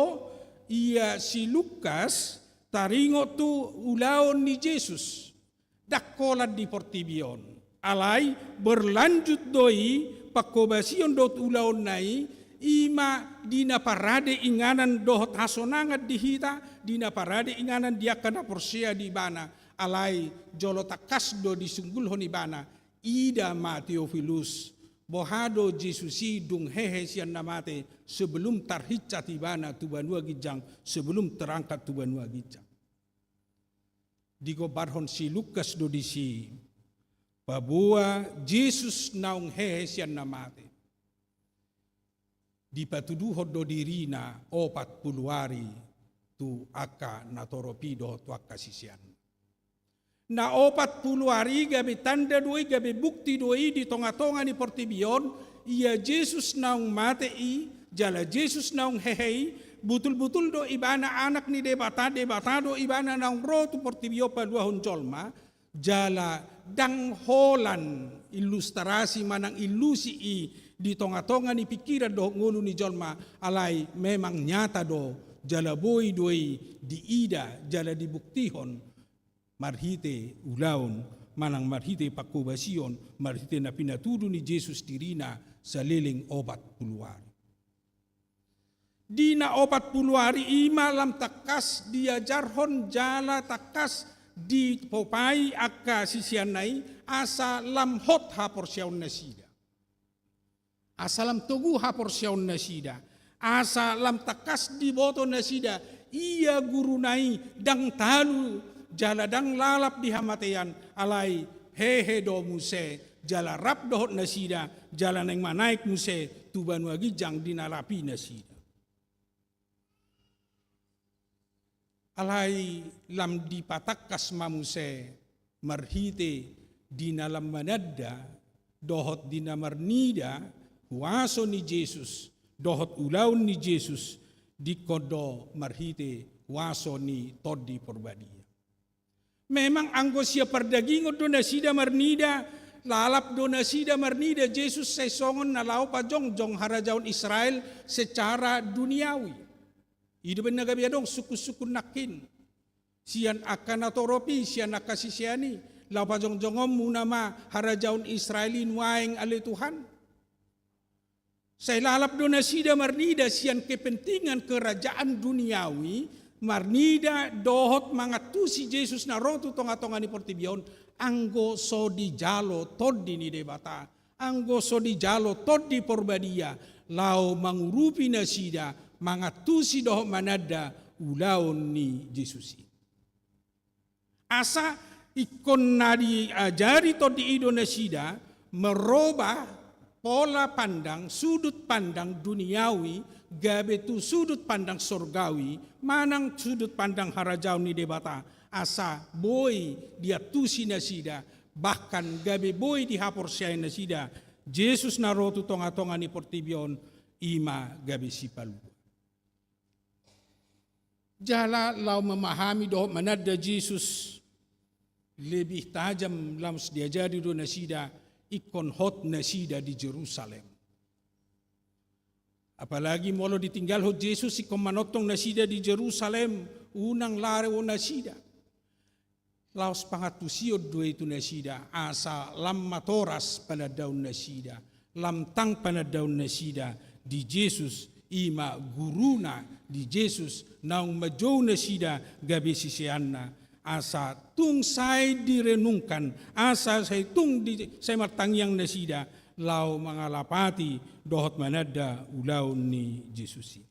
ia si Lukas, taringot tu ulaon ni Jesus. Ndang holan di portibi on. Alai berlanjut do i panghobasion dohot ulaonna i, i ma di na parade inganan dohot hasonangan di hita, di na parade inganan di angka na porsea di ibana. Alai jolo tangkas do disunggulhon ibana, ida ma Teofilus, boha do Jesus i dung hehe sian na mate, sebelum tarhinsat ibana tu banua ginjang, sebelum terangkat tu banua ginjang. Digombarhon si Lukas do disi, paboa Jesus naung hehe sian na mate, dipatuduhon do dirina opat pulu ari tu angka natorop i dohot tu angka sisean. Na opat pulu ari gabe tanda do i, gabe bukti do i di tongatonga ni portibi on, ia Jesus naung mate i, jala Jesus naung hehe i, butulbutul do ibana Anak ni Debata, Debata do ibana naung ro tu portibi on paluahon jolma, jala ndang holan ilustrasi manang ilusi i di tongatonga ni pingkiran dohot ngolu ni jolma, alai memang nyata do, jala boi do i diida, jala dibuktihon, marhite ulaon, manang marhite panghobasion, marhite na pinatudu ni Jesus dirina saleleng opat pulu ari. Di na opat pulu ari i ma lam tangkas diajarhon jala tangkas dipopai angka siseanna i, asa lam hot haporseaonnasida. Asa lam togu haporseaonnasida, asa lam tangkas diboto nasida, ia guruna i ndang talu jala ndang lalap di hamatean, alai hehe do muse, jala rap dohot nasida, jala naeng manaek muse tu banua ginjang di na lapi nasida. Alai lam dipatangkas ma muse marhite di na lam mananda dohot di na marnida huaso ni Jesus dohot ulaon ni Jesus, dingkon do marhite huaso ni Tondi Porbadia. Memang anggo sian pardagingon do nasida marnida, lalap do nasida marnida Jesus sai songon na laho pajongjong harajaon Israel secara duniawi. I do umbahen na gabe adong sungkun-sungkun nangkin sian angka natorop i, sian angka sisean i, laho pajongjongonmuna ma harajaon Israel i nuaeng ale Tuhan. Sai lalap do nasida marnida sian kepentingan kerajaan duniawi, marnida dohot mangantusi Jesus na ro tu tonga-tonga ni portibi on, anggo so dijalo Tondi ni Debata, anggo so dijalo Tondi Porbadia, laho mangurupi nasida mangantusi dohot mananda ulaon ni Jesus i. Asa ingkon na diajari Tondi i do nasida merubah pola pandang, sudut pandang duniawi, gabe tu sudut pandang sorgawi, manang sudut pandang harajaon ni Debata, asa boi diantusi nasida, bahkan gabe boi dihaporseai nasida Jesus na ro tu tonga-tonga ni portibi on, i ma gabe sipalua. Jala laho memahami dohot mananda Jesus lebih tajam, lam diajari do nasida, ingkon hot nasida di Jerusalem. Apalagi molo ditinggalhon Jesus ingkon manongtong nasida di Jerusalem, unang laho nasida. Laos pangantusion do i tu nasida, asa lam matoras panandaon nasida, lam tang panandaon nasida di Jesus, i ma guruna, di Jesus naung manjou nasida gabe siseanna, asa tung sai direnungkan, asa sai tung di, sai martangiang nasida, laho mangalapati dohot mananda ulaon ni Jesus i.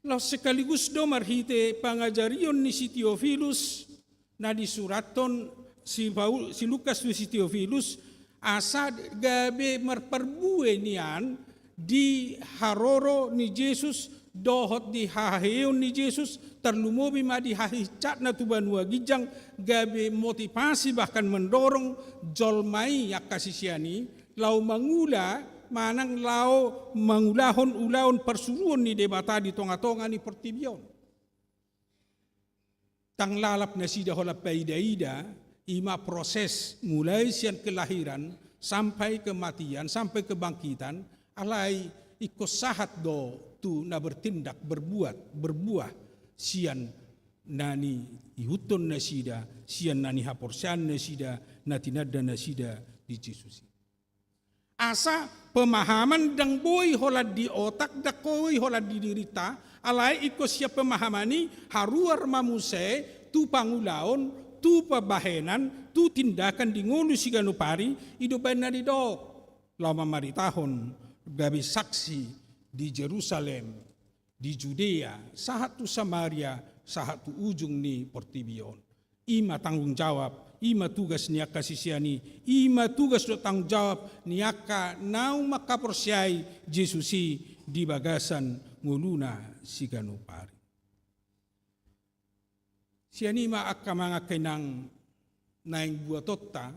Laos sekaligus do marhite pangajarion ni si Teofilus na disurathon si Paul-, si Lukas tu si Teofilus, asa gabe marparbue nian di haroro ni Jesus dohot di haheheon ni Jesus, tarlumobi ma di hahinsatna tu banua ginjang, gabe motivasi bahkan mendorong jolma i, angka sisean i, laho mangula manang laho mangulahon ulaon parsuruon ni Debata di tonga-tonga ni portibi on. Tang lalap nasida holan paida-ida, i ma proses mulai sian kelahiran sampai kematian, sampai kebangkitan, alai ingkon sahat do tu na bertindak, berbuat, berbuah sian na niihuthon nasida, sian na nihaporseaan nasida, na tinanda nasida di Jesus i. Asa pemahaman ndang boi holan di otak, ndang boi holan di dirinta, alai ingkon sian pemahaman i haruar ma muse tu pangulaon, tu pambahenan, tu tindakan di ngolu siganup ari, i do umbahen na didok laho mamaritahon gabe saksi di Jerusalem, di Judea, sahat tu Samaria, sahat tu ujung ni portibi on. I ma tanggung jawab, i ma tugas ni angka sisean i, i ma tugas dohot tanggung jawab ni angka naung mangkaporseai Jesus i di bagasan ngoluna siganup ari. Sian i ma angka amang, angka inang, naeng buatonta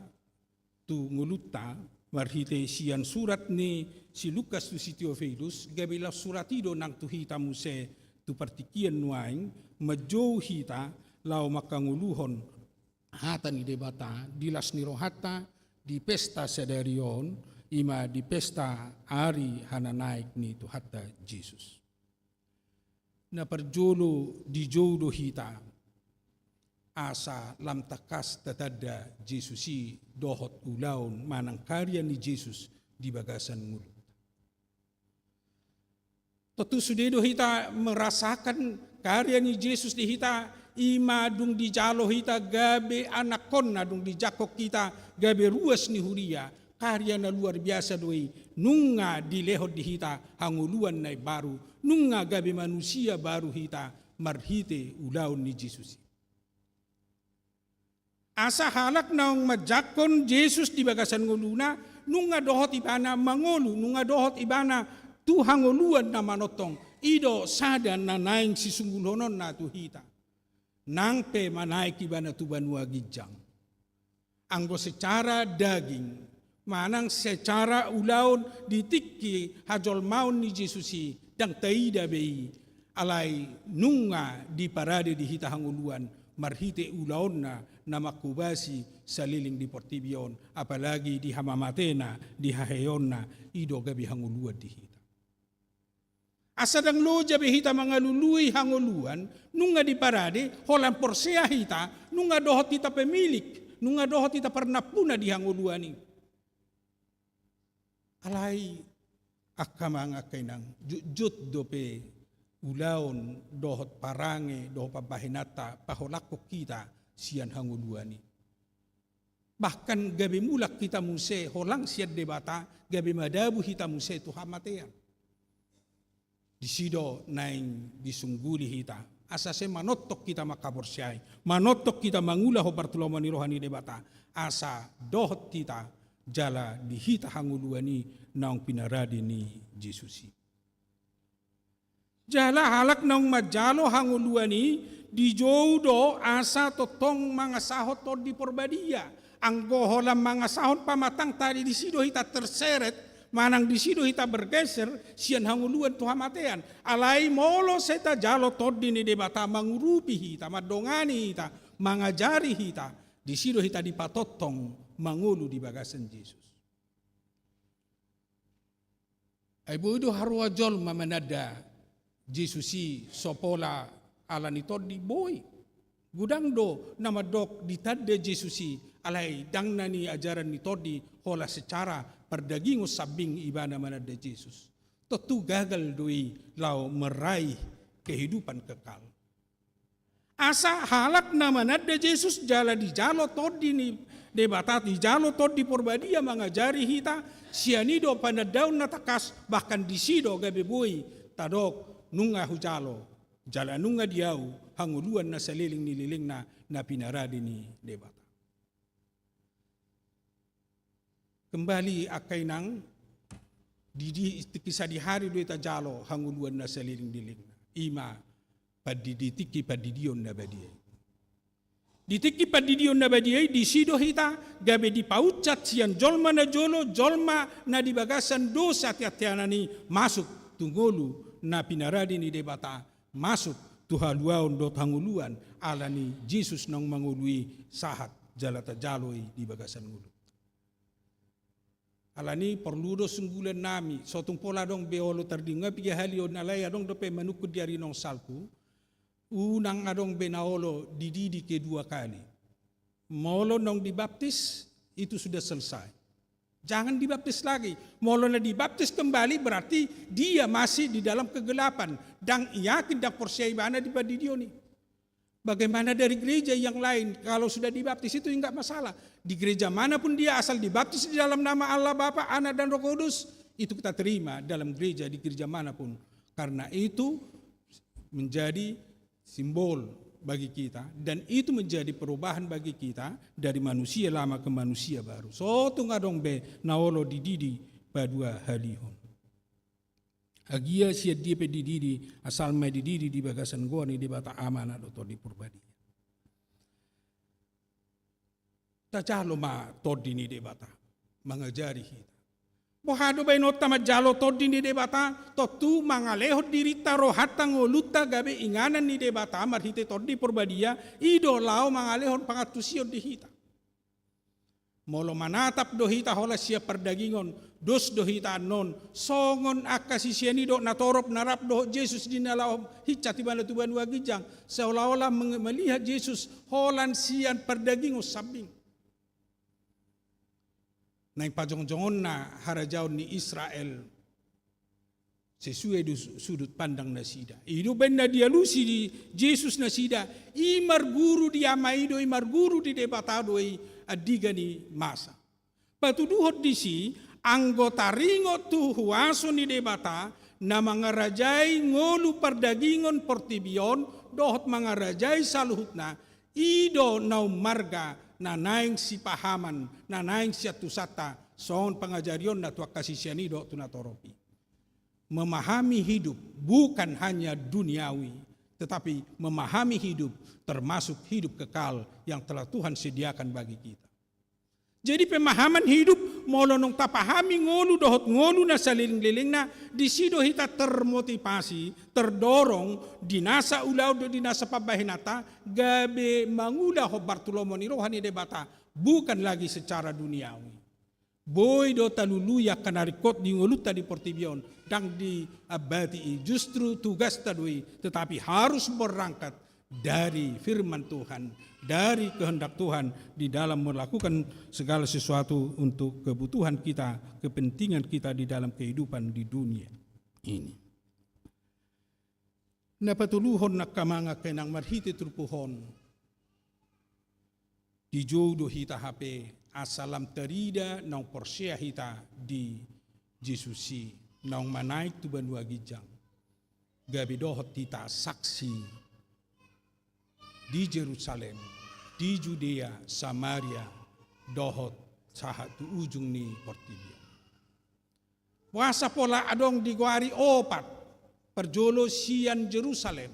tu ngolunta, marhite sian surat ni si Lukas tu si Teofilus, gabe laos surat i do nang tu hita muse tu partingkian nuaeng, manjou hita laho mangkangoluhon hata ni Debata di las ni rohanta di pesta sadari on, i ma di pesta ari hananaek ni Tuhanta Jesus. Na parjolo, dijou do hita asa lam tangkas tatanda Jesus i dohot ulaon manang karya ni Jesus di bagasan ngolunta. Tontu sude do hita merasakan karya ni Jesus di hita, i ma dung dijalo hita gabe anakkonna, dung dijangkon hita gabe ruas ni huria. Karya na luar biasa do i, nunga dilehon di hita hangoluan na imbaru, nunga gabe manusia baru hita marhite ulaon ni Jesus i. Asa halak naung manjangkon Jesus di bagasan ngoluna, nunga dohot ibana mangolu, nunga dohot ibana tu hangoluan na manongtong, i do sada na naeng sisunggulhononna tu hita. Nang pe manaek ibana tu banua ginjang. Anggo secara daging, manang secara ulaon di tingki hajolmaon ni Jesus i, ndang taida be i, alai nunga diparade di hita hangoluan marhite ulaonna na manghobasi saleleng di portibi on, apalagi di hamamatena, di haheheonna, i do gabe hangoluan di hita. Asa ndang loja be hita mangalului hangoluan, nunga diparade, holan porsea hita, nunga dohot hita pemilik, nunga dohot hita parnampuna di hangoluan i. Alai angka amang, angka inang, jotjot dope ulaon dohot parange dohot pambahenanta paholanghon hita sian hangoluan i. Bahkan gabe mulak hita muse holang sian Debata, gabe madabu hita muse tu hamatean. Disi do naeng disungguli hita, asa sai manongtong hita manghaporseai, manongtong hita mangulahon partulamoan ni roha ni Debata, asa dohot hita jala di hita hangoluan i naung pinarade ni Jesus i. Jala halak naung manjalo hangoluan i dijou do asa tongtong mangasahon Tondi Porbadia. Anggo holan mangasahon pamatangta, disi do hita terseret, manang disi do hita bergeser sian hangoluan tu hamatean. Alai molo sai tajalo Tondi ni Debata mangurupi hita, mandongani hita, mangajari hita, disi do hita dipatongtong mangolu di bagasan Jesus. Ai boi do haroa jolma mananda Jesus i so pola ala ni Tondi? Boi. Godang do na mandok ditanda Jesus i, alai ndang na niajaran ni Tondi holan secara pardagingon sambing ibana mananda Jesus. Tontu gagal do i laho meraih kehidupan kekal. Asa halak na mananda Jesus jala dijalo Tondi ni Debata, dijalo Tondi Porbadia mangajari hita, sian i do panandaon na tangkas, bahkan disi do gabe boi tadok, nunga hujalo jala nunga di ahu hangoluan na saleleng ni lelengna na pinarade ni Debata. Kembali angka inang, di, di tingki sadihari do i tajalo hangoluan na saleleng ni lelengna. I ma pandi, di tingki pandidion na badia i. Di tingki pandidion na badia i, disi do hita gabe dipaunsat sian jolma na jolo, jolma na di bagasan dosa tiatianan i, masuk tu ngolu na pinarade ni Debata, masuk tu haluaon dohot hangoluan ala ni Jesus naung mangolu i, sahat jala tajalo i di bagasan ngolu. Ala ni i porlu do sunggulan nami, so tung pola adong be olo tardingon piga hali on, alai adong dope manungkun di ari naung salpu, unang adong be na olo dididi kedua kali. Molo naung dibaptis, itu sudah selesai. Jangan dibaptis lagi. Molo na dibaptis kembali, berarti dia masih di dalam kegelapan. Ndang yakin, ndang porsea ibana di pandidion i. Bagaimana dari gereja yang lain? Kalau sudah dibaptis itu enggak masalah. Di gereja manapun dia, asal dibaptis di dalam nama Allah Bapa, Anak, dan Roh Kudus, itu kita terima dalam gereja, di gereja manapun. Karena itu menjadi simbol bagi kita, dan itu menjadi perubahan bagi kita dari manusia lama ke manusia baru. So tung adong be na olo dididi paduahalihon. Agia sian dia pe dididi, asal ma dididi di bagasan goar ni Debata Ama, Anak dohot Tondi Porbadia. Tajalo ma Tondi ni Debata mangajari hita. Boha do baenonta manjalo Tondi ni Debata? Tontu mangalehon dirinta, rohanta, ngolunta gabe inganan ni Debata marhite Tondi Porbadia, i do laho mangalehon pangantusion di hita. Molo manatap do hita holan sian pardagingon, dos do hita annon, songon angka sisean i do natorop na rap dohot Jesus di na laho hinsat ibana tu banua ginjang, seolah-olah meng-, melihat Jesus holan sian pardagingon sambing. naeng pajongjongonna harajaon ni Israel sesuai do su-, sudut pandang nasida. I do umbaen na dialusi di Jesus nasida, i marguru di Ama i do i, marguru di Debata do i, andigan i masa. Patuduhon disi, anggo taringot tu huaso ni Debata, na mangarajai ngolu pardagingon portibi on, dohot mangarajai saluhutna, i do na ummarga, na naeng sipahaman, na naeng siantusanta, songon pangajarionna tu angka sisean i dohot tu natorop i. Memahami hidup bukan hanya duniawi, tetapi memahami hidup termasuk hidup kekal yang telah Tuhan sediakan bagi kita. Jadi pemahaman hidup, molo naung tapahami ngolu dohot ngolu na salelenglelengna, disi do hita termotivasi, terdorong, di nasa ulaon dohot di nasa pambahenanta, gabe mangula hombar tu lomo ni roha ni Debata, bukan lagi secara duniawi. Boi do talului angka na ringkot di ngolunta di portibi on, ndang diambati i, justru tugasta do i, tetapi harus berangkat dari firman Tuhan, dari kehendak Tuhan di dalam melakukan segala sesuatu untuk kebutuhan kita, kepentingan kita di dalam kehidupan di dunia ini. Na patoluhon, angka amang, angka inang, marhite turpuk on, dijou do hita hape asa lam tarida naung porsea hita di Jesus i, naung manaek tu banua ginjang, gabe dohot hita saksi di Jerusalem, di Judea, Samaria, dohot sahat tu ujung ni portibi on. Boasa pola adong digoari opat parjolo sian Jerusalem?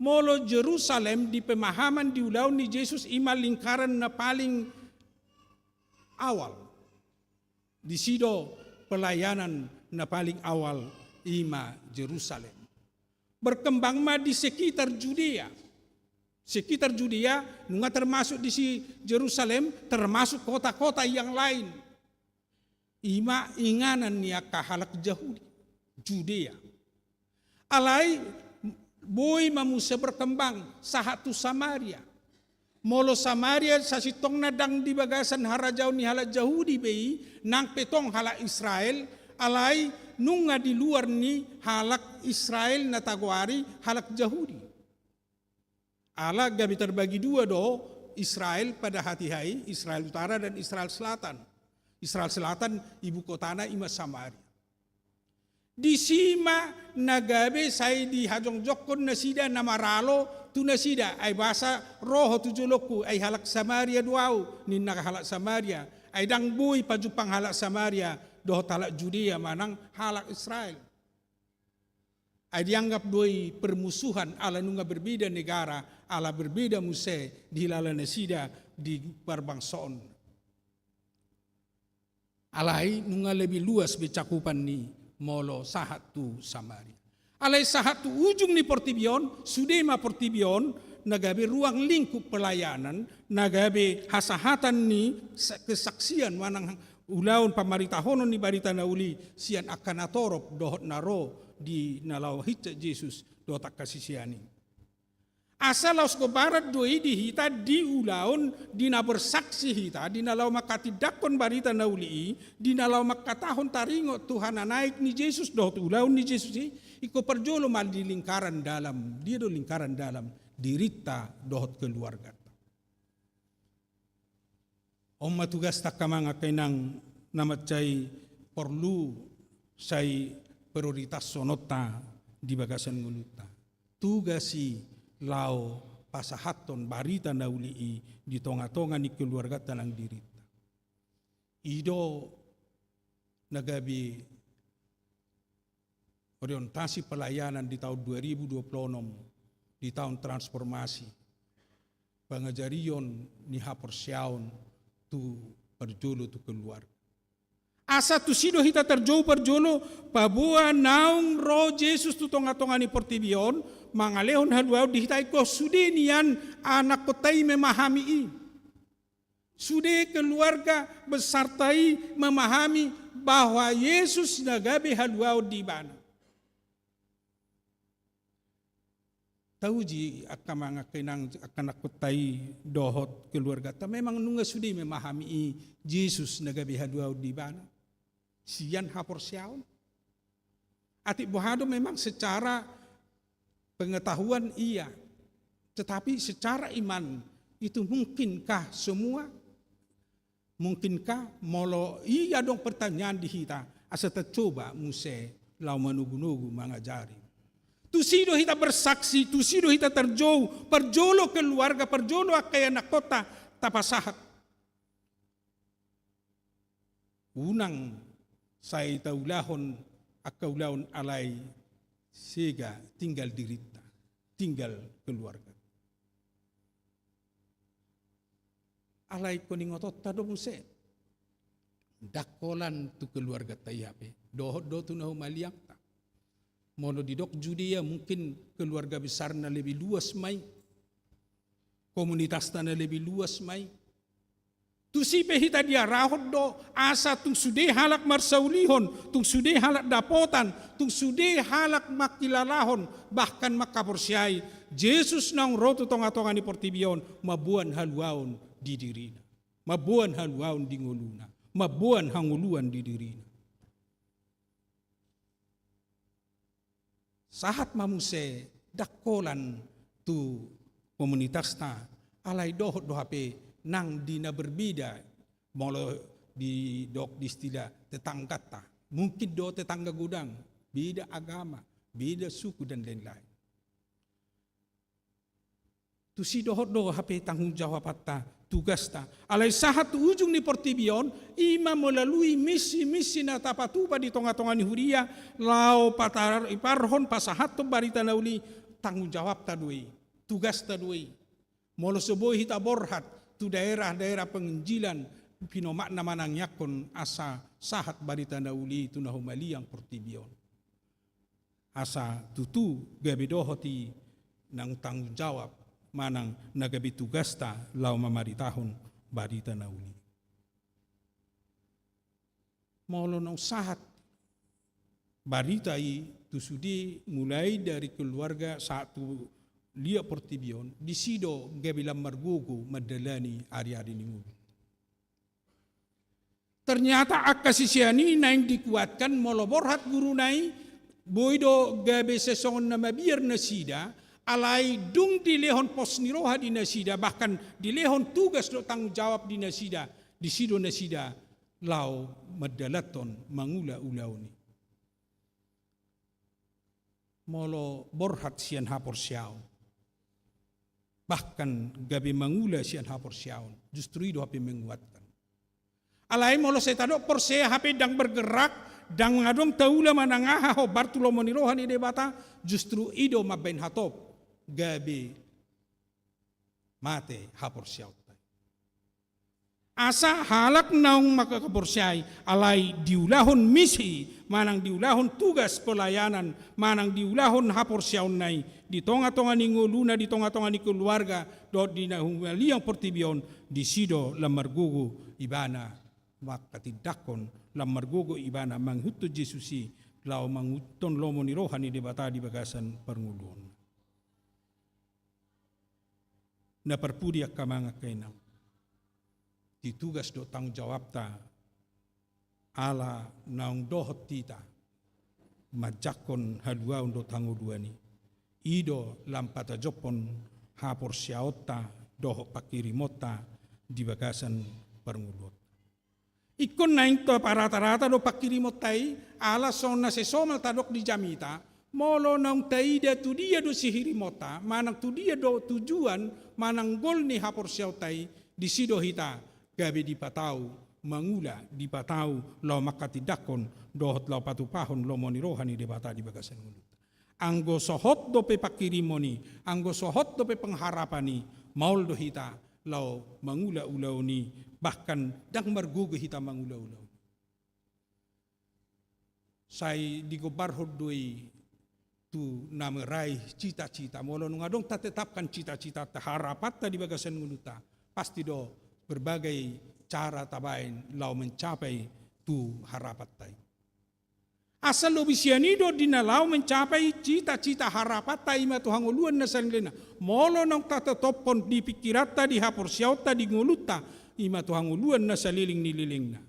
Molo Jerusalem di pemahaman di ulaon ni Jesus i ma lingkaran na paling awal. Disi do pelayanan na paling awal, i ma Jerusalem. Berkembang ma di sekitar Judea. Sekitar Judea, nunga termasuk disi Jerusalem, termasuk kota-kota yang lain. I ma inganan ni angka halak Jahudi, Judea. Alai boi ma muse berkembang sahat tu Samaria. Molo Samaria sasintongna ndang di bagasan harajaon ni halak Jahudi be i, nang pe tong halak Israel, alai nunga di luar ni halak Israel na tagoari halak Jahudi. Ala gabe terbagi dua do Israel pada hatiha i, Israel Utara dan Israel Selatan. Israel Selatan ibu kotana i ma Samaria. Disi ma na gabe sai dihajongjongkon nasida na maralo tu nasida, ai boasa ro ho tu jolongku, ai halak Samaria do ahu, ninna halak Samaria, ai ndang boi pajumpang halak Samaria dohot halak Judea manang halak Israel. Ai dianggap do i permusuhan ala nunga berbeda negara, ala berbeda muse dihilala nasida di parbangsoon. Alai nunga lebih luas be cakupan ni molo sahat tu Samaria. Alai sahat tu ujung ni portibi on, sude ma portibi on na gabe ruang lingkup pelayanan, na gabe hasahatan ni sa-, kesaksian manang ulaon pamaritahonon ni barita na uli sian angka natorop dohot na ro di na laho hinsat Jesus dohot angka sisean i. Asa laos gombaran do i di hita di ulaon di na bersaksi hita, di na laho manghatindanghon barita na uli i, di na laho manghatahon taringot tu hanaek ni Jesus dohot ulaon ni Jesus i, ingkon parjolo ma di lingkaran dalam, dia do lingkaran dalam, dirinta dohot keluarganta. On ma tugasta angka amang angka inang na mansai porlu sai prioritas sononta di bagasan ngolunta. Tugas i laho pasahathon barita na uli i di tongatonga ni keluarganta nang dirinta. I do na gabe orientasi pelayanan di taon dua ribu dua puluh enam, di taon transformasi, pangajarion ni haporseaon tu parjolo tu keluarga. Asa tusi do hita tarjou parjolo, paboa naung ro Jesus tu tongatonga ni portibi on, mangalehon haluaon di hita, ingkon sude nian anakkonta i memahami i. Sude keluarga besarta i memahami bahwa Jesus na gabe haluaon di ibana. Tauji angka amang, angka inang, angka anakhonta i dohot keluarganta, memang nunga sude memahami i Jesus na gabe haluaon di ibana sian haporseaon. Atik boha do memang secara pengetahuan iya, tetapi secara iman itu mungkinkah semua? Mungkinkah? Molo i adong pertanyaan di hita, asa tacoba muse laho manogunogu mangajari. Tusi do hita bersaksi, tusi do hita tarjou, parjolo keluarga, parjolo angka anakhonta tapasahat. Unang sai taulahon angka ulaon alai sega tinggal dirinta, tinggal keluarga. Alai ingkon ingotonta do muse, ndang holan tu keluarganta i hape, dohot do tu na humaliangta. Molo didok Judea, mungkin keluarga besarna lebih luas ma i, komunitasta na lebih luas ma i. Tusi pe hita diarahon do, asa tung sude halak marsaulihon, tung sude halak dapotan, tung sude halak mangkilalahon, bahkan mangkaporseai Jesus naung ro tu tongatonga ni portibi on, mamboan haluaon di dirina, mamboan haluaon di ngoluna, mamboan hangoluan di dirina. Sahat ma muse, ndang holan tu komunitasta, alai dohot do hape nang di na berbeda, molo didok di istilah tetanggata, mungkin do tetangga godang, beda agama, beda suku, dan lain-lain. Tusi dohot do hape tanggung jawabta, tugasta. Alai sahat tu ujung ni portibi on, i ma melalui misi-misi na tapatupa di tongatonga ni huria, laho patar-, iparhon, pasahathon barita na uli, tanggung jawabta do i, tugasta do i. Molo so boi hita borhat tu daerah-daerah penginjilan, pinomakna manangiangkon asa sahat barita na uli tu na humaliang portibi on. Asa tutu gabe dohot i nang tanggung jawab manang na gabe tugasta laho mamaritahon barita na uli. Molo naung sahat barita i tu sude, mulai dari keluarga sahat tu liat portibi on, disi do gabe lam margogo mandalani ari-ari ni ngolu. Ternyata angka sisean i naeng dikuatkan, molo borhat guruna i, boi do gabe sesongon na mabiar nasida, alai dung dilehon pos ni roha di nasida, bahkan dilehon tugas dohot tanggung jawab di nasida, disi do nasida laho mandalanhon mangula ulaon i. Molo borhat sian haporseaon, bahkan gabe mangula sian haporseaon, justru i do hape menguatkan. Alai molo sai tadok porsea hape ndang bergerak, ndang adong taula manang aha hombar tu lomo ni roha ni Debata, justru i do mambahen hatop gabe mate haporseaonta i. Asa halak naung mangkaporseai, alai diulahon misi, manang diulahon tugas pelayanan, manang diulahon haporseaonna i, di tongatonga ni ngoluna, di tongatonga ni keluarga, dohot di na humaliang portibi on, disi do lam margogo ibana mangkatindangkon, lam margogo ibana mangihuthon Jesus i, laho mangihuthon lomo ni roha ni Debata di bagasan parngoluonna. Na parpudi angka amang, angka inang, di tugas dohot tanggung jawabta, ala naung dohot hita manjangkon haluaon dohot hangoluan i, i do lam patajophon haporseaonta dohot pangkirimonta di bagasan parngoluonta. Ingkon naeng taparata-rata do pangkirimonta i, ala songon na sai somal tadok di jamita, molo naung taida tu dia do sihirimonta, manang tu dia do tujuan, manang gol ni haporseaonta i, disi do hita gabe dipatau mangula, dipatau laho mangkatindangkon dohot laho patupahon lomo ni roha ni Debata di bagasan ngolunta. Anggo so hot dope pangkirimon i, anggo so hot dope pengharapan i, maol do hita laho mangula ulaon i, bahkan ndang margogo hita mangula ulaon i. Sai digombarhon do i tu na meraih cita-cita. Molo nunga adong tatetapkan cita-citanta, harapanta di bagasan ngolunta, pasti do berbagai cara tabaen laho mencapai tu harapanta i. Asa lobi sian i do di na laho mencapai cita-cita harapanta, i ma tu hangoluan na saleleng na. Molo naung tatetophon di pingkiranta, di haporseaonta, di ngolunta, i ma tu hangoluan na saleleng ni lelengna.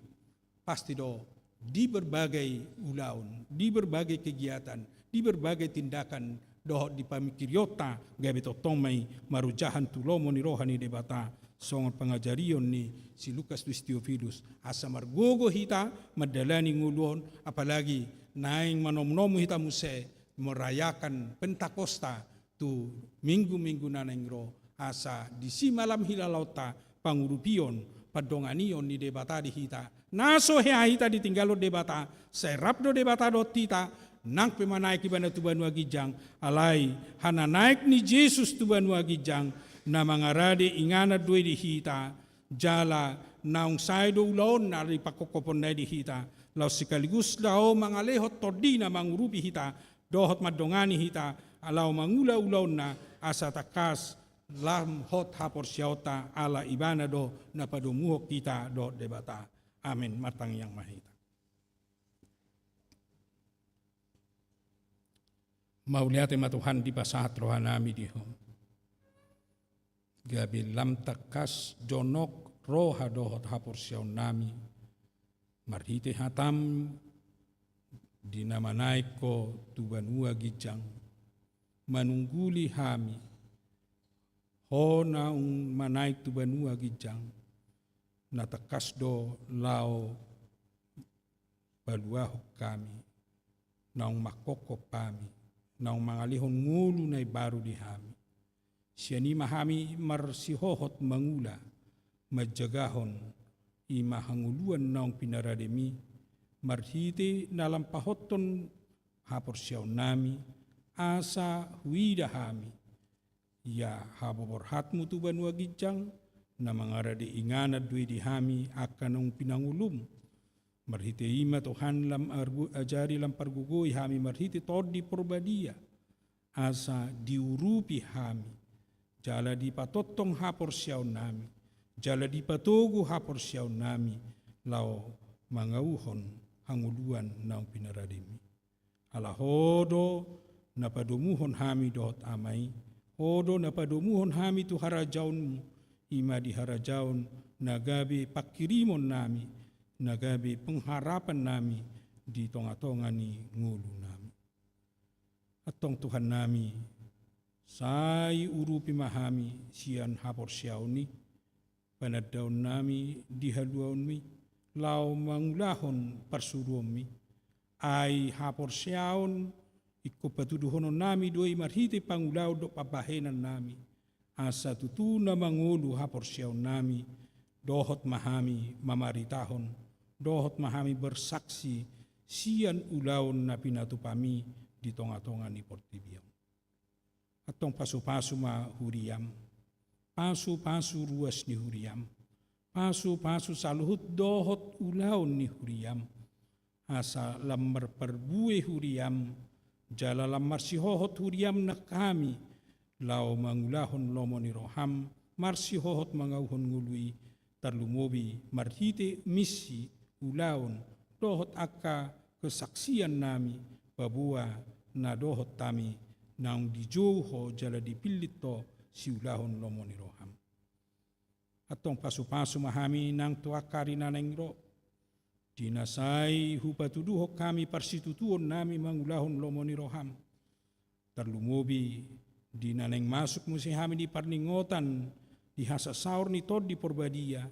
Pasti do di berbagai ulaon, di berbagai kegiatan, di berbagai tindakan dohot di pamingkirionta, gabe tongtong ma i marojahan tu lomo ni roha ni Debata, songon pangajarion ni si Lukas tu si Teofilus, asa margogo hita mandalani ngolu on, apalagi naeng manomunomu hita muse merayakan Pentakosta tu minggu-minggu na naeng ro, asa disi ma lam hilalaonta pangurupion, pandonganion ni Debata di hita. Na so hea hita ditinggalhon Debata, sai rap do Debata dohot hita, nang pe manaek Ibana tu banua ginjang, alai hananaek ni Jesus tu banua ginjang, na mangarade inganan do i di hita, jala naung sae do ulaonna di pangkophoponna i di hita, laos sekaligus laho mangalehon tondina mangurupi hita, dohot mandongani hita, laho mangula ulaonna, asa tangkas lam hot haporseaonta, ala Ibana do na padomuhon hita dohot Debata. Amen. Martangiang ma hita. Mauliate ma Tuhan, dipasahat rohanami di Ho. Gabe lam tangkas jonok roha dohot haporseaonnami, marhite hataM di na manaek Ho tu banua ginjang, manungguli hami. Ho naung manaek tu banua ginjang, na tangkas do laho paluahon hami, naung mangkophop hami, naung mangalehon ngolu na imbaru di hami. Sian i ma hami marsihohot mangula, manjagahon i ma hangoluan naung pinaradeMi, marhite na lam pahothon haporseaonnami, asa huida hami, ia haborhatMu tu banua ginjang, na mangarade inganan do i di hami angka naung pinangoluM. Marhite i ma Tuhan lam argu-, ajari lam pargogoi hami marhite Tondi Porbadia, asa diurupi hami, jala dipatongtong haporseaonnami, jala dipatogu haporseaonnami, laho mangauhon hangoluan naung pinaradeMi. Ala Ho do na padomuhon hami dohot Ama i, Ho do na padomuhon hami tu harajaonMu, i ma di harajaon na gabe panghirimonnami, na gabe pengharapannami di tonga-tonga ni ngolunami. Antong Tuhannami, sai urupi ma hami sian haporseaon i, panandaonnami di haluaonMi, laho mangulahon parsuruonMi. Ai haporseaon ingkon patuduhononnami do i marhite pangulaon dohot pambahenannami, asa tutu na mangolu haporseaonnami, dohot ma hami mamaritahon, dohot ma hami bersaksi sian ulaon na pinatupaMi di tonga-tonga ni portibi on. Antong pasu-pasu ma huriaM, pasu-pasu ruas ni huriaM, pasu-pasu saluhut dohot ulaon ni huriaM, asa lam marparbue huriaM, jala lam marsihohot huriaM nang hami, laho mangulahon lomo ni rohaM, marsihohot mangauhon ngolu i, tarlumobi marhite misi, ulaon, dohot angka kesaksiannami, paboa na dohot hami naung dijou Ho jala dipillit Ho siulahon lomo ni rohaM. Antong pasu-pasu ma hami nang tu angka ari na naeng ro, di na sai hupatuduhon hami parsitutuonnami mangulahon lomo ni rohaM. Tarlumobi di na naeng masuk muse hami di parningotan di hasasaor ni Tondi Porbadia,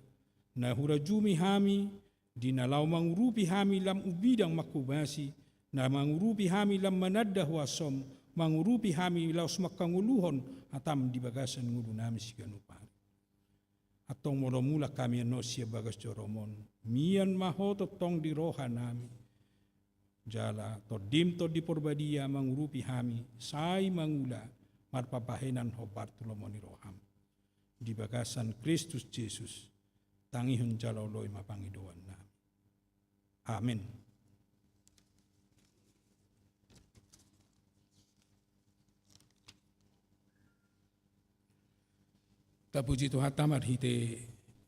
na hurajumi hami, di na laho mangurupi hami lam umbidang manghobasi, na mangurupi hami lam mananda huasoM, mangurupi hami laos manghangoluhon hataM di bagasan ngolunami siganup ari. Antong molo mulak hami annon sian bagas joroM on, mian ma Ho tongtong di rohanami. Jala TondiM Tondi Porbadia mangurupi hami, sai mangula marpambahenan hombar tu lomo ni rohaM. Di bagasan Kristus Jesus, tangihon jala oloi ma pangidoannami. Amen. Tapuji Tuhanta marhite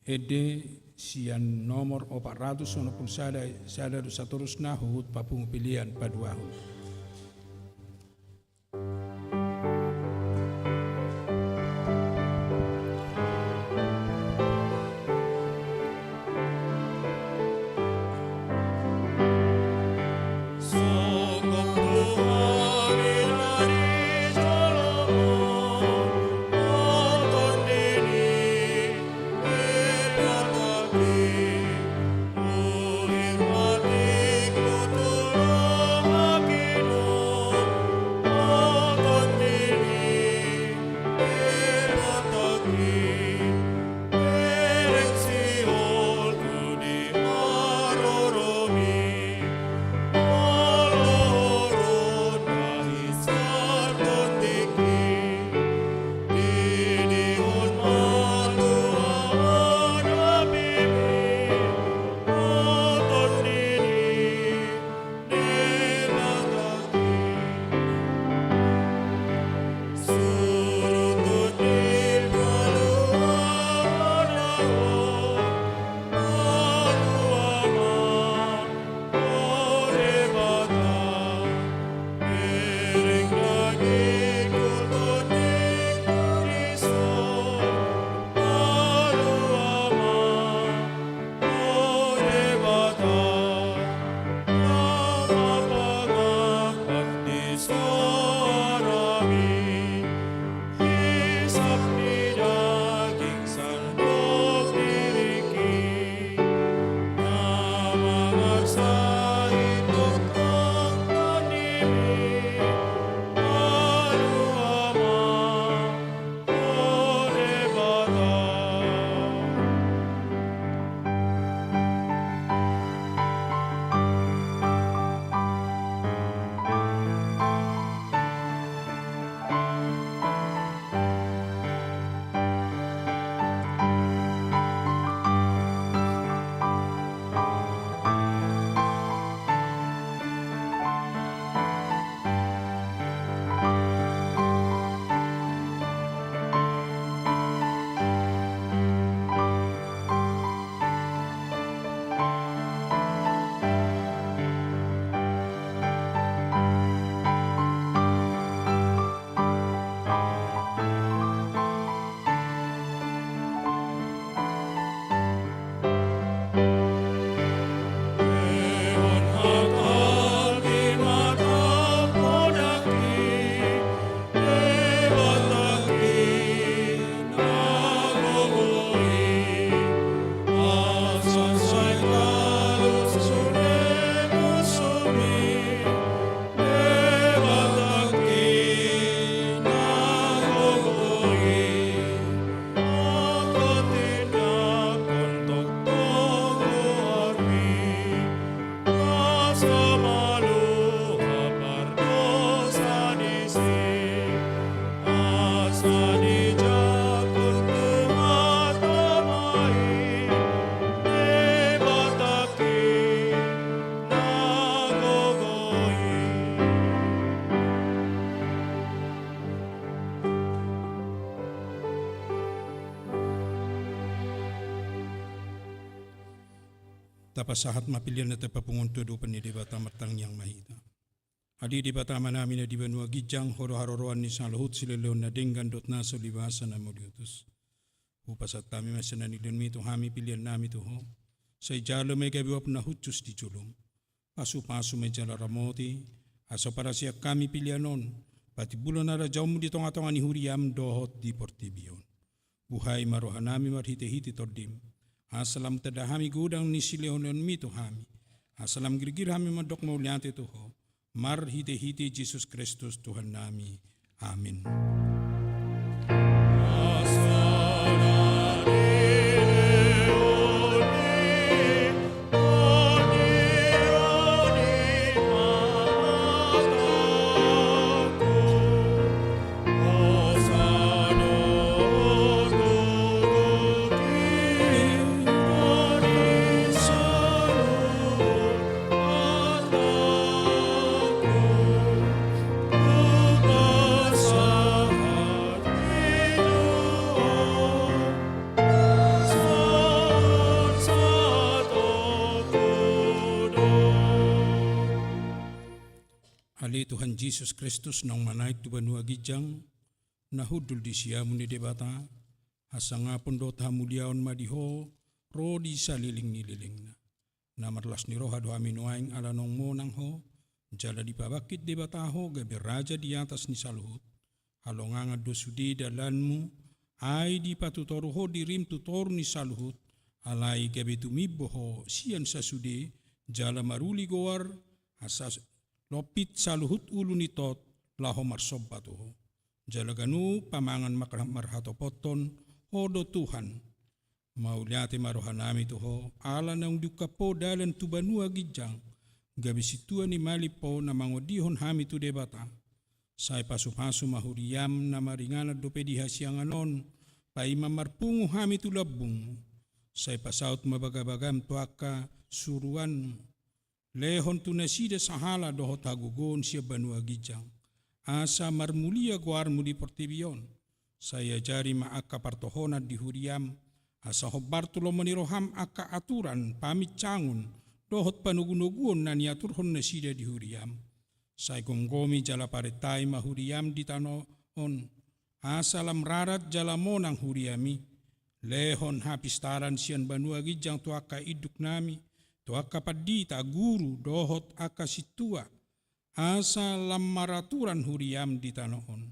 Ende sian nomor opat ratus onom pulu sada, sada do satorusna huhut papungu pelean paduahon. Tapasahat ma pelean na tapapungu on tu adopan ni Debata. Martangiang ma hita. Ale Debata Amanami na di banua ginjang, Ho do haroroan ni saluhut silehonlehon na denggan dohot na so liwasan na mauliutus. Hupasahat hami ma sian na nilehonMi tu hami pelean nami tu Ho. Sai jalo ma i gabe uap na hushus di jolom. Pasupasu ma i jala ramoti, asa so parasian hami pelean on, patimbulhon harajaonMu di tongatonga ni huriaM dohot di portibi on. Buhai ma rohanami marhitehite TondiM, asa lam tanda hami godang ni silehonlehonMi tu hami, asa lam girgir hami mandok mauliate tu Ho, marhitehite Jesus Kristus Tuhannami. Amin. Tuhan Jesus Kristus naung manaek tu banua ginjang, na hundul di siamun ni Debata, hasangapon dohot hamuliaon ma di Ho ro di saleleng ni lelengna. Na marlas ni roha do hami nuaeng ala naung monang Ho, jala dipabangkit Debata Ho gabe Raja di atas ni saluhut. Halongangan do sude dalanmu, ai dipatutoru Ho dirim tu toru ni saluhut, alai gabe tumimbo Ho sian sasude, jala maruli goar, asa lompit saluhut ulu ni tot, laho marsomba tu Ho. Jala ganup pamangan mar-, marhatopothon, Ho do Tuhan. Mauliate ma rohanami tu Ho, ala naung diungkap Ho dalan tu banua ginjang, gabe sintua ni malim Ho na mangondihon hami tu Debata. Sai pasupasu ma huriam na maringanan dope di hasiangan on, paima marpungu hami tu lambungmu. Sai pasaut ma bagabagam tu angka suruanmu. Lehon tu nasida sahala dohot hagogoon sian banua ginjang, asa marmulia goarmu di portibi on. Sai ajari ma angka partohonan di huriam, asa hombar tu lomo ni roham angka aturan, paminsangon, dohot panogunoguon na niaturhon nasida di huriam. Sai gomgomi jala parentai ma huriam di tano on, asa lam rarat jala monang huriami. Lehon hapistaran sian banua ginjang tu angka induknami, tu angka pandita, guru, dohot angka sintua, asa lam maraturan huriam di tano on.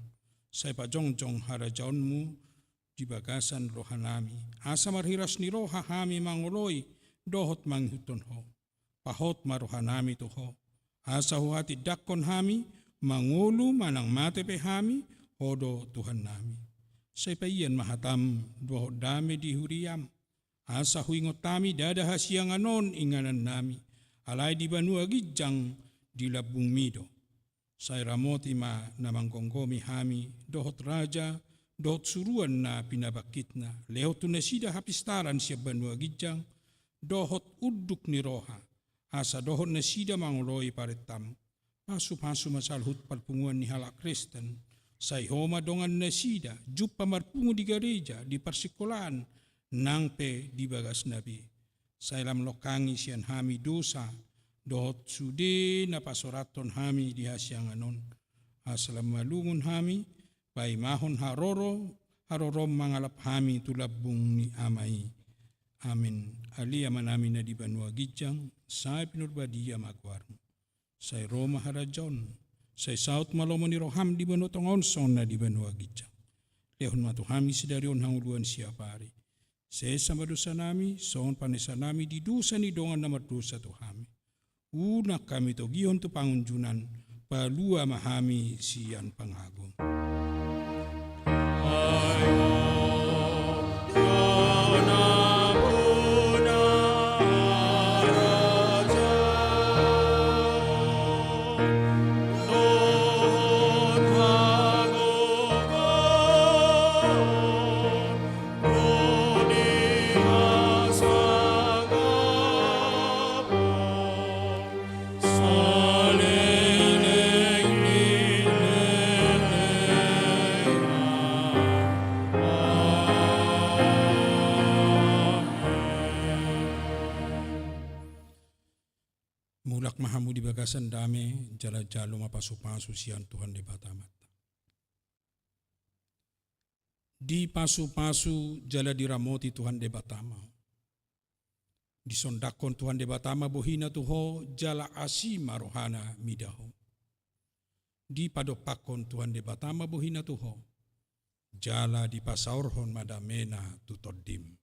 Sai pajongjong harajaonmu di bagasan rohanami, asa marhiras ni roha hami mangoloi dohot mangihuthon Ho. Pahot ma rohanami tu Ho, asa huhatindangkon hami, mangolu manang mate pe hami, Ho do Tuhannami. Sai paian ma hatam dohot dame di huriam, asa huingot hami ndada hasiangan on inganannami, alai di banua ginjang di lambungmi do. Sai ramoti ma na manggomgomi hami, dohot raja, dohot suruan na pinabangkitna, lehon tu nasida hapistaran sian banua ginjang, dohot unduk ni roha, asa dohot nasida mangoloi parentam. Pasupasu ma saluhut parpunguan ni halak Kristen, sai Ho ma dongan nasida, jumpa marpungu di gareja, di parsingkolaan, nang pe di bagasna be. Sai lam longkangi sian hami dosa, dohot sude na pasorathon hami di hasiangan on. Asa lam malungun hami, paimahon haroro, harorom mangalap hami tu lambung ni Ama i. Amen. Ale Amanami na di banua ginjang, sai pinarbadia ma goarmu. Sai ro ma harajaonmu, sai saut ma lomo ni roham di banua tonga on songon na di banua ginjang. Lehon ma tu hami sadari on hangoluan siapari. Sesa ma dosanami, songon panesanami di dosa ni dongan na mardosa tu hami. Unang hami togihon tu pangunjunan, palua ma hami sian pangago. Mulak ma hamu di bagasan dame, jala jalo ma pasupasu sian Tuhan Debata Amanta. Dipasupasu jala diramoti Tuhan Debata ma ho. Disondangkon Tuhan Debata ma bohina tu ho, jala asi ma rohana mida ho. Dipadompakkon Tuhan Debata ma bohina tu ho, jala dipasaorhon ma damena tu tondim.